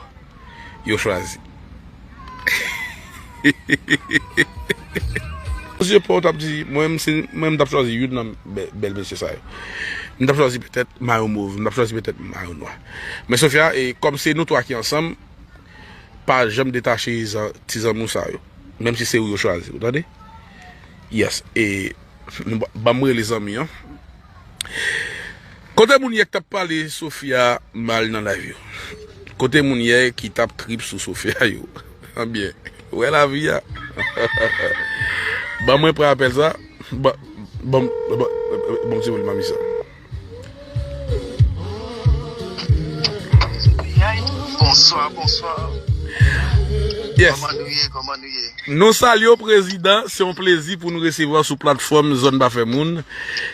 yo chwazi. Mesye pa w t ap di, mwen, m se, mwen, m t ap chwazi youn nan bè-, bèl mesye sa yo. M t ap chwazi petèt mayo mov, m t ap chwazi petèt mayo nwa. Men Sofia, e kòm se nou twa ki ansanm, pa janm detache zan-, ti zanmi w sa yo. Menm si se ou yo chwazi, ou tande? Yes. E, nou ba-, ban m rele zanmi an. Kote moun ye ki t ap pale Sofia mal nan live yo? Kote moun ye ki t ap trip sou Sofia yo? Anbyen, ou wè lavi a. Ban mwen pran apèl sa. Bon, bon, bon, bon, bon, ti moun, mami sa. Bonswa, bonswa. Yes. Kòman nou ye? Kòman nou ye? Nou salye w, prezidan. Se yon plezi pou nou resevwa w sou platfòm Zòn Pa Fè Moun.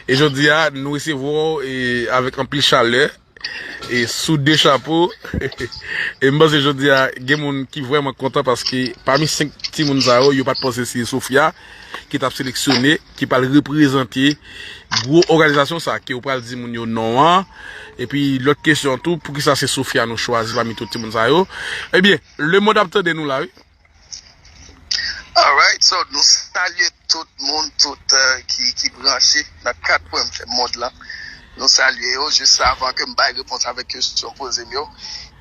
E jodi a, nou resevwa w e, avèk anpil chalè. E sou de chapo. E m panse jodi a, gen moun ki vrèman kontan paske pami senk timoun sa yo, yo pa t panse se Sofia ki t ap seleksyone, ki pral reprezante gwo òganizasyon sa, ke w pral di moun yo non an. Epi lòt kesyon tou, poukisa se Sofia nou chwazi pami tout timoun sa yo? Ebyen, lemonn ap tande nou la, wi. Alright, so nou salye tout moun, tout uh, ki, ki branche nan kat kwen mond lan. Nou salye yo, jis avan ke m bay repons avèk kesyon poze m yo.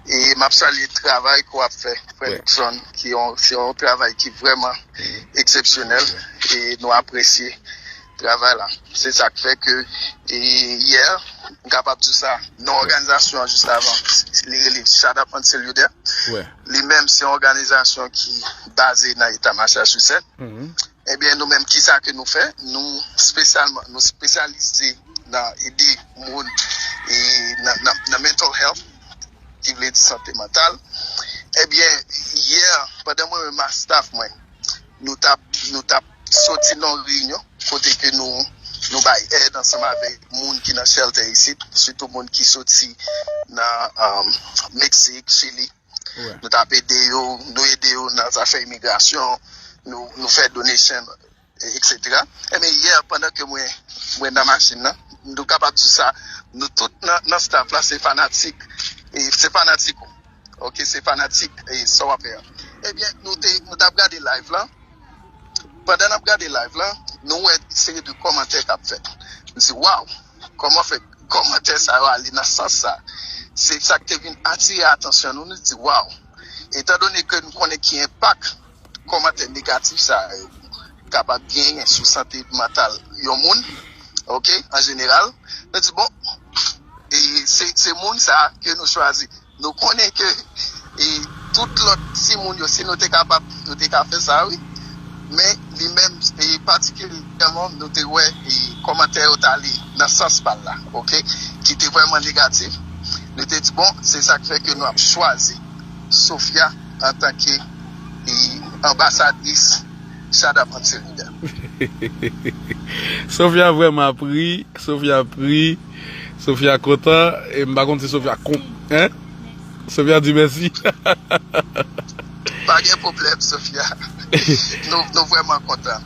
E m ap salye travay ke w ap fè, frè Nixon, ki yon, se yon travay ki vrèman eksepsyonèl. E nou apresye travay la. Se sa k fè ke e, yè, m kapab di sa, non òganizasyon an jis avan, li rele Shut Up Until You There. Li menm se yon òganizasyon ki baze nan eta Massachusetts. Ebyen, nou menm, kisa ke nou fè? Nou espesyalman, nou espesyalize nan ede moun e nan, nan, nan mental health, ki vle di sante mantal. Ebyen, yè, pandan mwen menm ak staff mwen, nou t ap, nou t ap soti nan yon reyinyon kote ke nou, nou bay èd ansanm avèk moun ki nan shelter isit, sitou moun ki soti nan um, Meksik, Chili. Nou t ap ede yo, nou ede yo nan zafè imigrasyon, nou, nou fè donation, etsetera. Ebyen, yè, pandan ke mwen, mwen nan machin nan, nou kapab di sa, nou tout nan, nan staff la, se fanatik, e se fanatik ou. Ok, se fanatik e sa w ap fè a. Ebyen, nou te, nou t ap gade live la. Pandan n ap gade live la, nou wè seri de kòmantè k ap fèt. Nou di, waw, kòman fè kòmantè sa yo ale nan sans sa? Se sa k te vin atire atansyon nou, nou di, waw. Etandone ke nou konnen ki enpak kòmantè negatif sa yo kapab genyen sou sante mantal yon moun, ok, an jeneral, nou di, bon, e se, se moun sa ke nou chwazi. Nou konnen ke e, tout lòt timoun yo, si nou te kapab, nou te ka fè sa, wi. Men li menm, e, patikilyèman, nou te wè e, kòmantè yo t ale nan sans pa l la, ok? Ki te vrèman negatif. Nou te di, bon, se sa k fè ke nou ap chwazi Sofia antanke e, anbasadris Shut Up Until You There. Sofia vrèman ap ri, Sofia ap ri, Sofia kontan, e m pa konn si Sofia konp, hein? Sofia di mèsi. Pa gen pwoblèm, Sofia. Nou, nou vrèman kontan.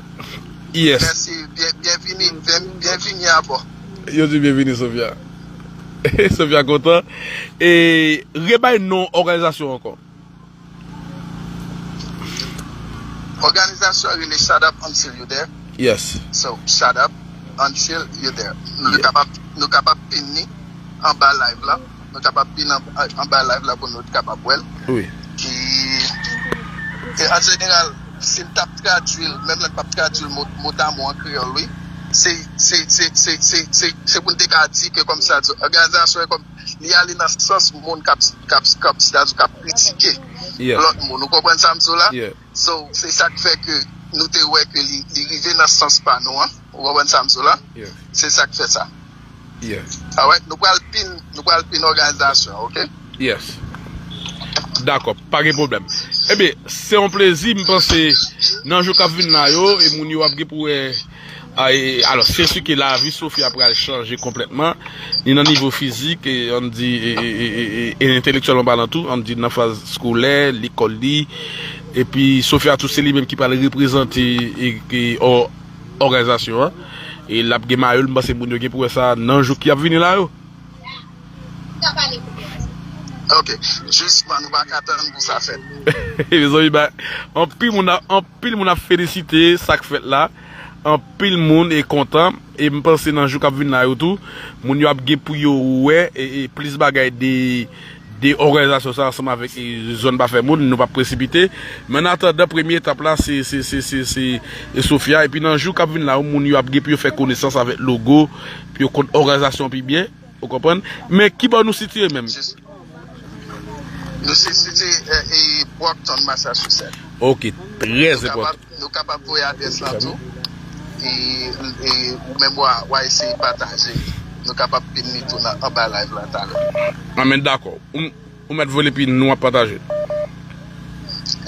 Yes. Mèsi, byen, byenvini, byen, byenvini abò. Yo di byenvini, Sofia. Sofia kontan. E rebay non òganizasyon ankò. Òganizasyon rele Shut Up Until You There. Yes. So, Shut Up Until You There. Nou kapab, nou kapab pin ni anba live la. Nou kapab pin anba live la pou nou kapab wè l. Wi. Ki, e an jeneral, si l t ap tradui l, menm lè l p ap tradui l motamo an kreyòl, wi. Se, se, se, se, se, se pou n te ka di ke kòmsa, òganizasyon e kòm li ale nan sans moun k ap, k ap, k ap, sitadi k ap kritike lòt moun. Ou konprann sa m di w la? So, se sa k fè ke nou te wè ke li, li rive nan sans pa nou an. Ou konprann sa m di w la? Se sa k fè sa. Alright, nou pral pin, nou pral pin òganizasyon, ok? Yes. Dakò, pa gen pwoblèm. Ebyen, se yon plezi, m panse, nan jou k ap vin la yo, e moun yo ap gen pou wè A, e, alò, se si ke lavi Sofia pral chanje konplètman, ni nan nivo fizik, e, ann di, e, e, e, e, e entelektyèlman palan tou, ann di nan faz eskolè, lekòl li, epi Sofia tou se li menm ki pral reprezante, e, e, ò, òganizasyon an, e l ap gen mayo l, m panse moun yo gen pou wè sa nan jou ki ap vini la yo. Ok, jisman nou pa ka tann pou sa fèt. Mezanmi, ba, anpil moun ap, anpil moun ap felisite sa k fèt la. Anpil moun e kontan. E m panse nan jou k ap vin la yo tou, moun yo ap gen pou yo wè e, e plis bagay de, de òganizasyon sa ansanm avèk e, Zòn Pa Fè Moun. Nou p ap presipite. Men an atandan, premye etap la, se, se, se, se, se e Sofia. Epi nan jou k ap vin la yo, moun yo ap gen pou yo fè konesans avèk logo, pou yo konn òganizasyon pi byen. Ou konprann? Men kibò nou sitiye menm? Nou se sitiye e, e Brockton, Massachusetts. Ok, trè enpòtan. Nou kapab voye adrès la tou. e, e ou menm w a, w a eseye pataje. Nou kapab pin li tou nan anba live la talè. Anben, dakò. Ou, ou mèt voye l epi nou ap pataje.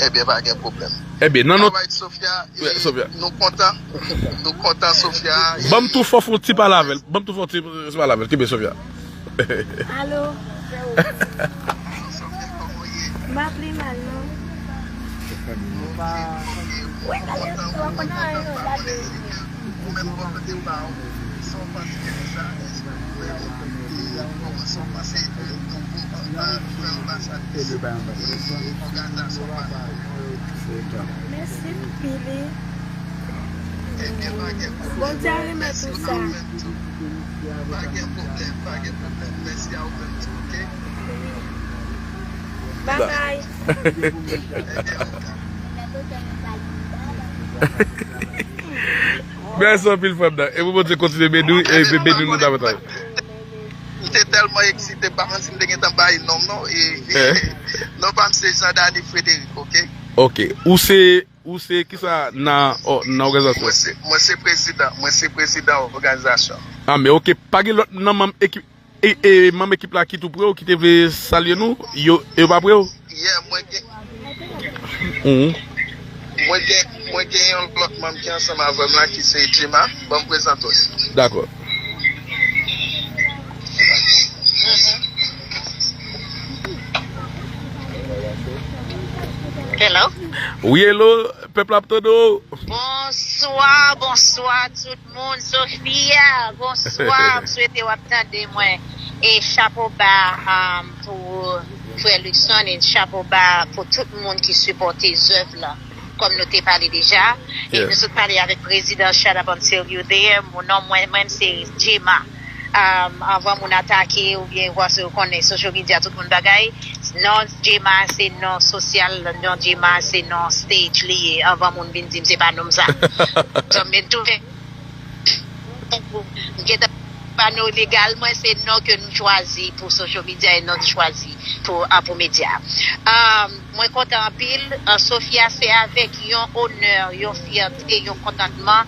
Ebyen, pa gen pwoblèm. Ebyen, nan nou. Alright, Sofia, e, Sofia, nou kontan. Nou kontan, Sofia. Ban m tou fè w fè yon ti pale avè l. Ban m tou fè w ti, ti pale avè l. Kenbe, Sofia. Alo. M pa pli mal, non. Wi, gade, w ap konn anyen, non, gade. Mèsi anpil. Bondye a renmen tout sa. Pa gen pwoblèm, pa gen pwoblèm. Mèsi a ou menm tou, oke? Bye bye. Mèsi anpil, frè m nan. E pou Bondye kontinye beni w e beni nou davantaj. M te tèlman eksite, m pa konn si m te gentan bay non m, non. E, e, non pa m se Jean Dany Frédéric, oke? Oke. Ou se, ou se kisa nan, ò, nan òganizasyon? Mwen se, mwen se prezidan, mwen se prezidan òganizasyon. Anben, oke. Pa gen lòt nan manm ekip, e, e, manm ekip la ki tou pre w, ki te vle salye nou? Yo, yo pa pre w? Yeah, mwen gen, mhm, mwen gen, mwen gen yon lòt manm ki ansanm avè m la ki se Jema. Ban m prezante w li. Dakò. Hello. Wi, hello, pèp la ap tande w. Bonswa, bonswa tout moun. Sofia, bonswa. M swete w ap tande mwen. E chapo ba, um, pou frè Luckson e chapo ba pou tout moun ki sipòte zèv la. Kòm nou te pale deja, e nou sot pale avèk prezidan Shut Up Until You There. Mon non mwen, mwen se Jema. Um, anvan moun atake oubyen vwase ou konnen social media tout moun bagay, non Jema se non sosyal, non Jema se non stage li ye. Anvan moun vin di m se pa non m sa. So, men tou, m gentan ba nou legalman se non ke nou chwazi pou social media e non nou chwazi pou, ah, pou medya. Ah, mwen kontan anpil. Ah, Sofia, se avèk yon onè, yon fyète, yon kontantman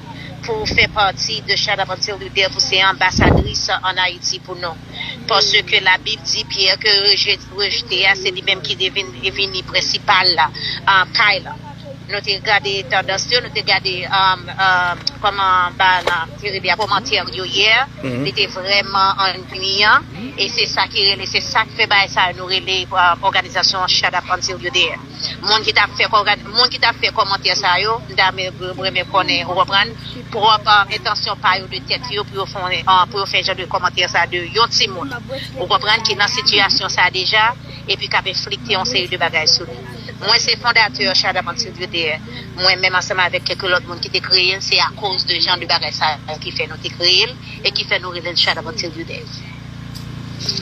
pou w fè pati de Shut Up Until You There, pou se anbasadris an Ayiti pou nou. Paske Labib di, pyè ke rejte, rejte a, se li menm ki devin, vini prensipal la, ah, kay la. Nou te gade tandans yo, nou te gade, um, um, kòman ba la, ki rele a, kòmantè yo yè. Li te vrèman annuiyan. E se sa ki rele, se sa k fè bagay sa yo nou rele, um, òganizasyon Shut Up Until You There. Moun ki t ap fè kòga-, moun ki t ap fè kòmantè sa yo, m ta renmen, renmen konnen, ou konprann, pwòp, ah, entansyon pa yo de tèt yo pou yo fè, ah, pou yo fè jan de kòmantè sa de yon timoun, ou konprann, ki nan sitiyasyon sa deja, epi k ap enflikte yon seri de bagay sou li. Mwen se fondatè Shut Up Until You There. Mwen menm ansanm avèk kèk lòt moun ki te kreye l, se akoz de jan de bagay sa yo ki fè nou te kreye l e ki fè nou rele l Shut Up Until You There.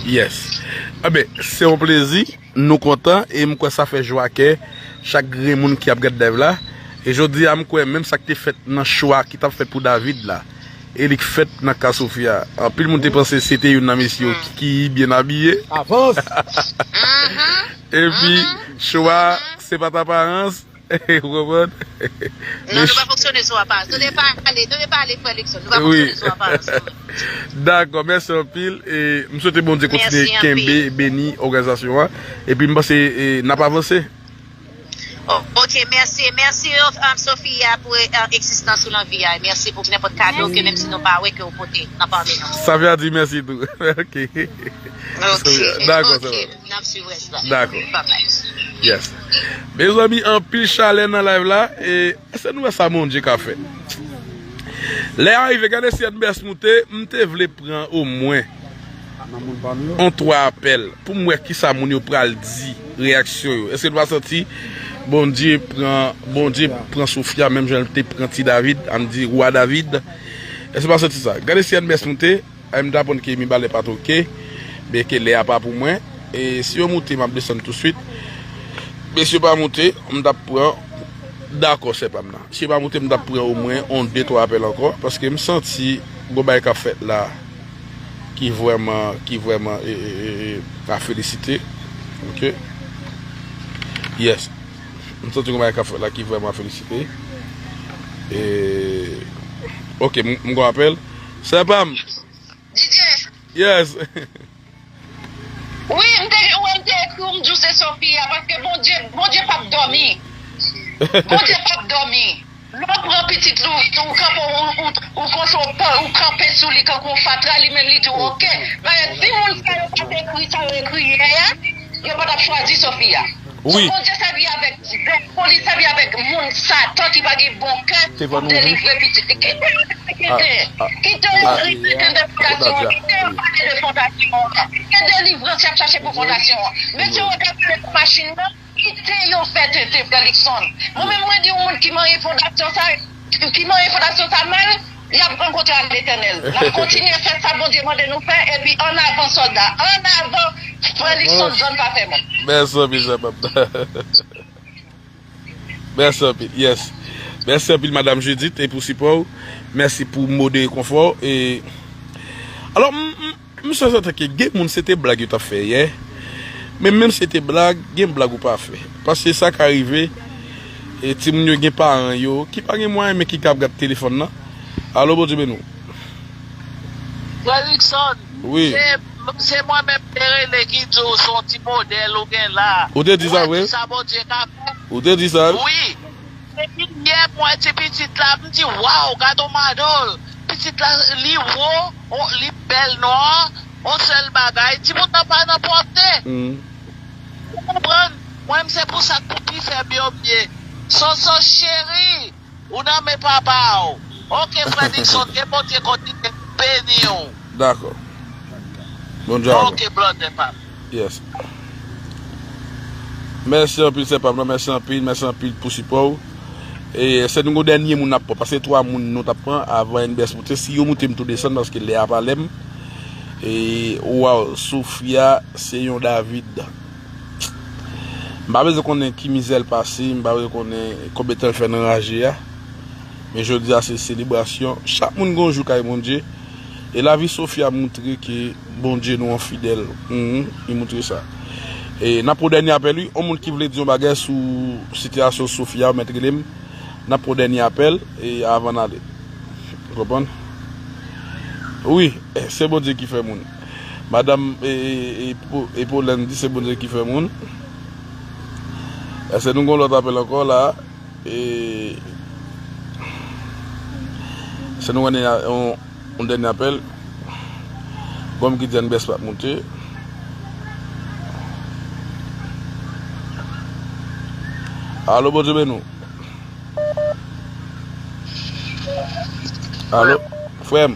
Yes. Anben, se yon plezi. Nou kontan e m kwè sa fè jwa kè chak grenn moun ki ap gad live la. E jodi a, m kwè menm sa k te fèt nan chwa ki t ap fèt pou David la, e li k fèt nan ka Sofia. Anpil moun te panse se te youn nan mesye yo ki, ki byen abiye. Avans! Epi, chwa, se pa t aparans. Ou konprann? Non, nou pa fonksyone sou aparans. Nou te pale, nou te pale, frè Luckson. Nou pa fonksyone sou aparans, non. Dakò, mèsi anpil. E m swete Bondye kontinye kenbe, beni òganizasyon an. Epi m panse, e, n ap avanse. Oh, ok, mèsi. Mèsi, um, Sofia, pou, uh, egzistans ou nan vi a. Mèsi pou nenpòt kado ke menm si nou pa wè ke ou pote nan pami nou. Sa vle di mèsi tou. Ok. Ok, dakò, ok. N ap swiv rès la. Dakò. Bye bye. Yes. Mezanmi, anpil chalè nan live la. E èske nou wè sa Bondye ka fè? Lè a rive, gade si Edmès moute, m te vle pran omwen yon twa apèl pou m wè kisa moun yo pral di, reyaksyon yo. Èske nou pa santi Bondye pran, Bondye pran Sofia menm jan l te pran ti David, an di wa David? Èske nou pa santi sa? Gade si Edmès moute. Ay, m t aprann ke Mibalè pa t ok, byen ke lè a pa pou mwen. E si yo moute, m ap desann tousuit. Men si yo pa moute, m t ap pran, dakò, sè pa m nan. Si yo pa moute, m t ap pran omwen yon de twa apèl ankò, paske m santi gon bagay k ap fèt la ki vrèman, ki vrèman, e, e, e, e, a felisite. Ok? Yes. M santi gon bagay k ap fèt la ki vrèman a felisite. E, Ok, m m gon apèl. Sè pa m. Didye. Yes. Wi, m te, ou wè m te ekri w, m di w se Sofia, paske Bondye, Bondye p ap dòmi. Bondye p ap dòmi. Lè w pran pitit ou, ou kanpe, ou, ou, ou konsa, ou pa, ou kanpe sou li kankou yon fatra, li menm li di w, ok. Paske si moun sa yo pa t ekri sa yo ekri yè a, yo pa t ap chwazi Sofia. Wi. So, Bondye sèvi avèk djèl, li sèvi avèk moun Satan ki pa gen bon kè pou delivre pitit li. Kite yo ekri tenten, kite yo ekri tenten de fondasyon an, kite yo pale de fondasyon an. Se delivrans y ap chache pou fondasyon an. Mesye yo t ap pale pou machin nan, kite yo fè tenten, Frè Luckson. Mwen menm, mwen di yon moun ki manyen fondasyon sa, ki manyen fondasyon sa mal, y ap rankontre ak Letènèl. N ap kontinye fè sa Bondye mande nou fè, epi an avan sòlda, an avan, Frè Luckson, zòn pa fè mòn. Mèsi anpil, sè pa m. Mèsi anpil, yes. Mèsi anpil, Madam Judith, e pou sipò w. Mèsi pou mo de rekonfò w. E, alò, m, m, m santi antanke gen moun se te blag yo t ap fè yè. Men menm si se te blag, gen blag ou pa fè. Paske sa ka rive, e timoun yo gen paran yo ki pa gen mwayen, men ki ka ap gad telefòn nan. Alo, Bondye beni w. Frè Luckson, wi, se, se mwen menm te rele ki di w se yon ti modèl ou gen la. Ou te di sa, wi. Ou wè ki sa Bondye ka fè? Ou te di sa, wi. Wi. Depi yè m wè ti pitit la, m di, waw, gad on madòl. Pitit la, li wo, on, li bèl nwa, on sèl bagay. Timoun nan pa nan pwòpte. Ou konprann? Mwen, m se pou sa k pou pi fè byen byen. Sonson cheri, ou nan men papa w. Ok, frè Dickson, ke Bondye kontinye beni w. Dakò. Bondye avè w. Ok, brother pa m. Yes. Mèsi anpil, sè pa m nan. Mèsi anpil, mèsi anpil pou sipò w. E se nou gon dènye moun n ap pran, paske twa moun nou t ap pran avan N B S moute. Si yo moute, m tou desann, paske lè a pa lè m. E, waw, Sofia, se yon David. M pa bezwen konnen ki mizè l pase, m pa bezwen konnen konbyen tan l fè nan raje a. Men jodi a se selebrasyon. Chak moun gen yon jou kay Bondye. E lavi Sofia moutre ke Bondye nou an fidèl. Mhm, li moutre sa. E n ap pran dènye apèl, wi. Yon moun ki vle di yon bagay sou sitiyasyon Sofia, ou mèt rele m. N ap pran dènye apèl, e avan n ale. Ou konprann? Wi, se Bondye ki fè moun. Madanm, e, e, e, Po-, e Polèn di se Bondye ki fè moun. Èske nou gen lòt apèl ankò la? E, èske nou gen yon, yon dènye apèl? Gon moun ki di N B S pa t moute. Alo, Bondye beni w. Alo, frè m.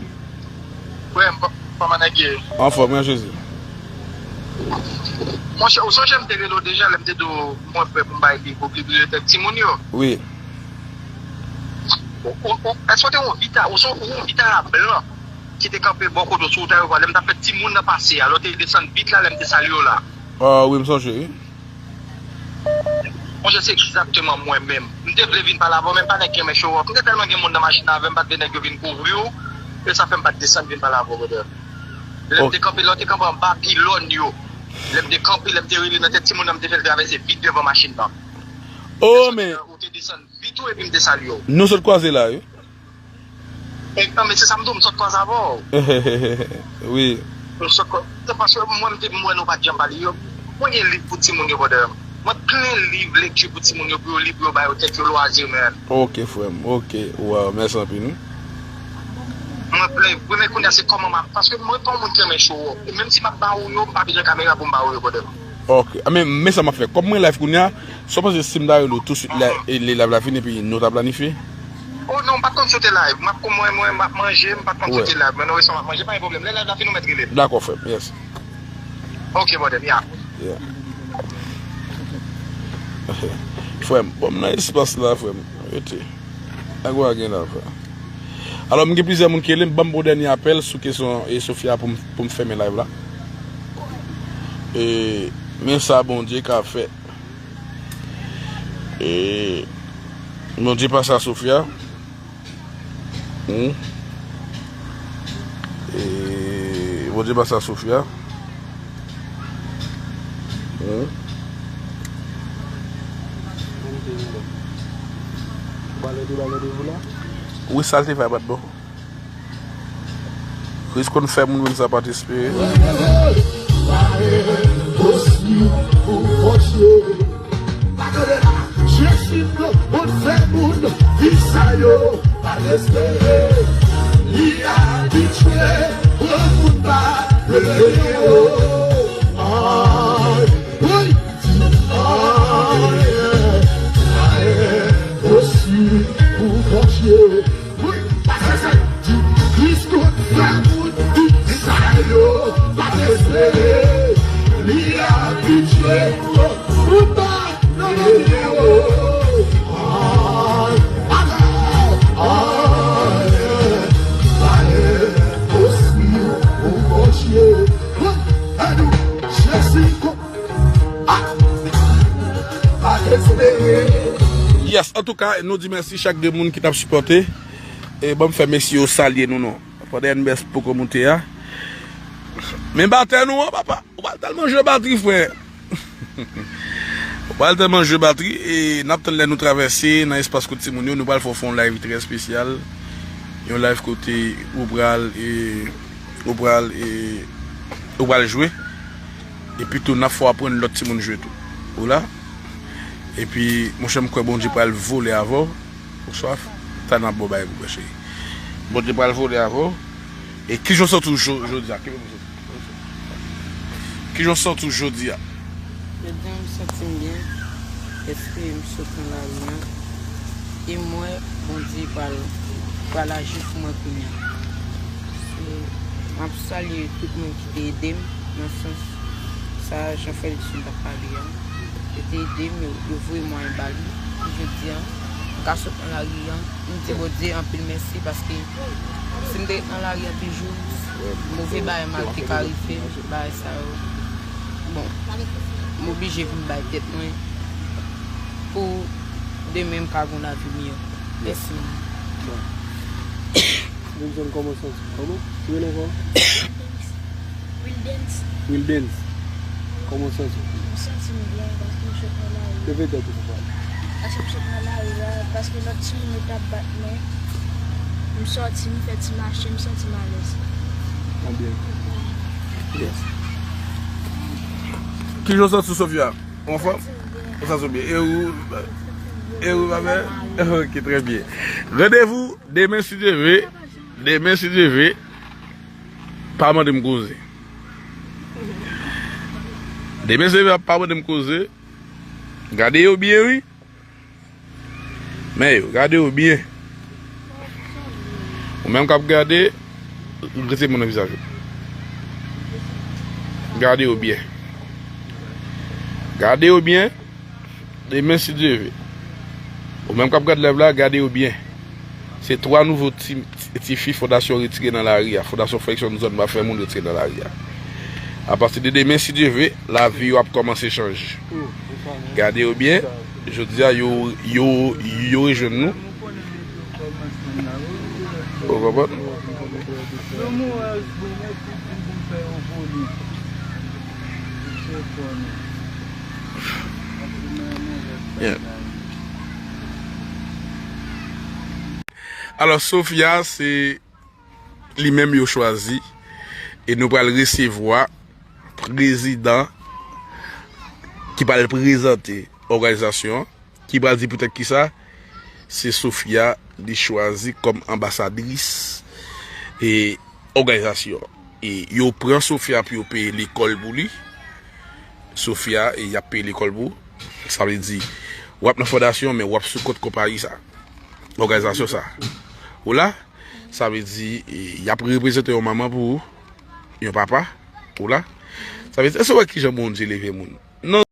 Frè m, kò-, kòman nèg ye? Anfòm, wi, an Jezi. Monchè, ou sonje m te rele w deja, lè m te di w mwen prè pou m bay bib pou bibliyotèk timoun yo? Wi. Ou, ou, ou, èske w te wè yon vita, ou son, yon vitara blan ki te kanpe bò kote w sou wout la, lè m t ap fè timoun nan pase a, lè w te desann vit la, lè m te salye w la? Ah, wi, m sonje, wi. Monchè, se egzakteman mwen menm. M te vle vin pale avè w, men m pa nèg ki renmen show off. M te tèlman gen moun nan machin nan avè m, m pa t vle nèg yo vin kouvri w. E sa fè m pa t desann vin pale avè w, brother. Lè m te kanpe, lè w te kanpe anba pilòn yo. Lè m te kanpe, lè m te rele nan tèt timoun nan, m te fè l travèse vit devan machin nan. Oh, men. Ou te desann vit ou epi m te salye w. Nou sot kwaze la, wi. E, non, men se sa m di w, m sot kwaze avè w. Wi. M sot kwa-, se paske mwen, m te, m wè nou pa t janm pale yo. Mwen gen liv pou timoun yo, brother. Mwen plen liv lekti pou timoun yo, pou yo li, pou yo ba yo tèt yo lwazi, man. Ok, frè m. Ok. Waw, mèsi anpil, wi. Mwen plen, wi, men kounye a se kòman m ap, paske mwen pa yon moun ki renmen show off. E menm si m ap ba ou yo, m pa bezwen kamera pou m ba ou yo, brother. Ok. A, men, men sa m ap fè. Kòm mwen live kounye a, sa w panse si m ta rele w tousuit la, e lè live la fini, epi nou ta planifye? Oh non, m pa t konn si w te live. M ap, mwen, mwen, m ap manje, m pa t konn si w te live. Men non, resan m ap manje, pa gen pwoblèm. Lè live la fini, ou mèt rele m. Dakò, frè m, yes. Ok, brother, yeah. Yeah. Frè m, bon, m nan espas la, frè m. Rete. Nèg ou a gen la, frè. Alò, m gen plizyè moun ki rele m, ban m bon dènye apèl sou kesyon e Sofia pou m, pou m fèmen live la. E, men sa Bondye ka fè. E, Bondye pase a Sofia. Hmm. E, Bondye pase a Sofia. Hmm. Wi, sa l te fè a pa t bon. Kris konn fè moun menm sa pa t espere. Osi pou Bondye. Jezi konn fè moun viv sa yo pa t espere. Li abitye pran moun pa yo. Ay, wi. Ay, ay, osi pou Bondye. Wi, pase se di Kris konn fè moun di sa yo pa t espere. Li abitye pou pa nan yo. Ay, ay, ay, ay, osi pou Bondye. Wi, anou, Jezi konn Yes, antouka, nou di mèsi chak de moun ki t ap sipòte. E ban m fè mesye yo salye nou non. Pandan N B S poko moute a. Men batè nou an, papa. Ou pral tèlman jwe batri, frè. Ou pral tèlman jwe batri. E n ap tann lè nou travèse nan espas kout timoun yo. Nou pral fè, fè yon live trè espesyal. Yon live kote ou pral, e, ou pral, e, ou pral jwe. Epi tou, n ap fè w aprann lòt timoun jwe tou. Ou la? Epi, monchè, m kwè Bondye pral vole avè w. Ou swaf? Sa n ap ba w bagay pou bwè, cheri. Bondye pral vole avè w. E kijan w santi w jo-, jodi a? Kenbe pou soti. Kijan w santi w jodi a? Jodi a, m santi m byen. Paske m sot nan lari an. E m wè Bondye pral, pral aji pou mwen kounye a. E m ap salye tout moun ki te ede m nan sans sa, Jean Felix m t ap pale a. Yo te ede m, yo, yo voye mwayen ba li. Pou jodi a, m ka sot nan lari an, m di Bondye anpil mèsi paske si m te ret nan lari an toujou, move bagay mal te ka rive m, bagay sa yo. Bon, m oblije vin bay tèt mwen pou demen m ka gen yon lavi miyò. Mèsi, manman. Bon. Johnson, kòman w santi w? Kòman? Ou rele ankò? Wildens. Wildens. Kòman w santi w? M santi m byen paske m sot nan lari a. Leve tèt ou pou pale. Paske m sot nan lari a, paske lòt timoun yo t ap bat mwen. M sòti, m fè ti mache, m santi m alèz. Anbyen. Yes. Kijan w santi w, Sofia? Ou anfòm? Ou santi w byen? E ou? E ou, ma belle? Ok, trè byen. Randevou demen, si Dye vle. Demen, si Dye vle. Pa mande m koze. Demen, si Dye vle, pa mande m koze. Gade yo byen, wi. Men yo, gade yo byen. Ou menm k ap gade, rete men nan vizaj ou. Gade yo byen. Gade yo byen. Demen, si Dye vle. Ou menm k ap gad live la, gade yo byen. Se twa nouvo ti, ti, tifi Fondasyon retire nan lari a. Fondasyon Felix Johnson va fè moun retire nan lari a. Apati de demen, si Dye vle, lavi yo ap kòmanse chanje. Gade yo byen. Jodi a, yo, yo, yo rejwenn nou. Ou konprann? Yeah. Alò, Sofia, se li menm yo chwazi. E nou pral resevwa prezidan ki pral prezante òganizasyon an, ki pral di poutèt kisa se Sofia li chwazi kòm anbasadris e òganizasyon. E yo pran Sofia pou yo peye lekòl pou li. Sofia, e y ap peye lekòl pou ou. Sa vle di, w ap nan fondasyon, men w ap sou kont konpayi sa. Òganizasyon sa. Ou la? Sa vle di, e, y ap reprezante yon manman pou ou, yon papa, ou la? Sa vle di, èske w wè kijan Bondye leve moun? Non,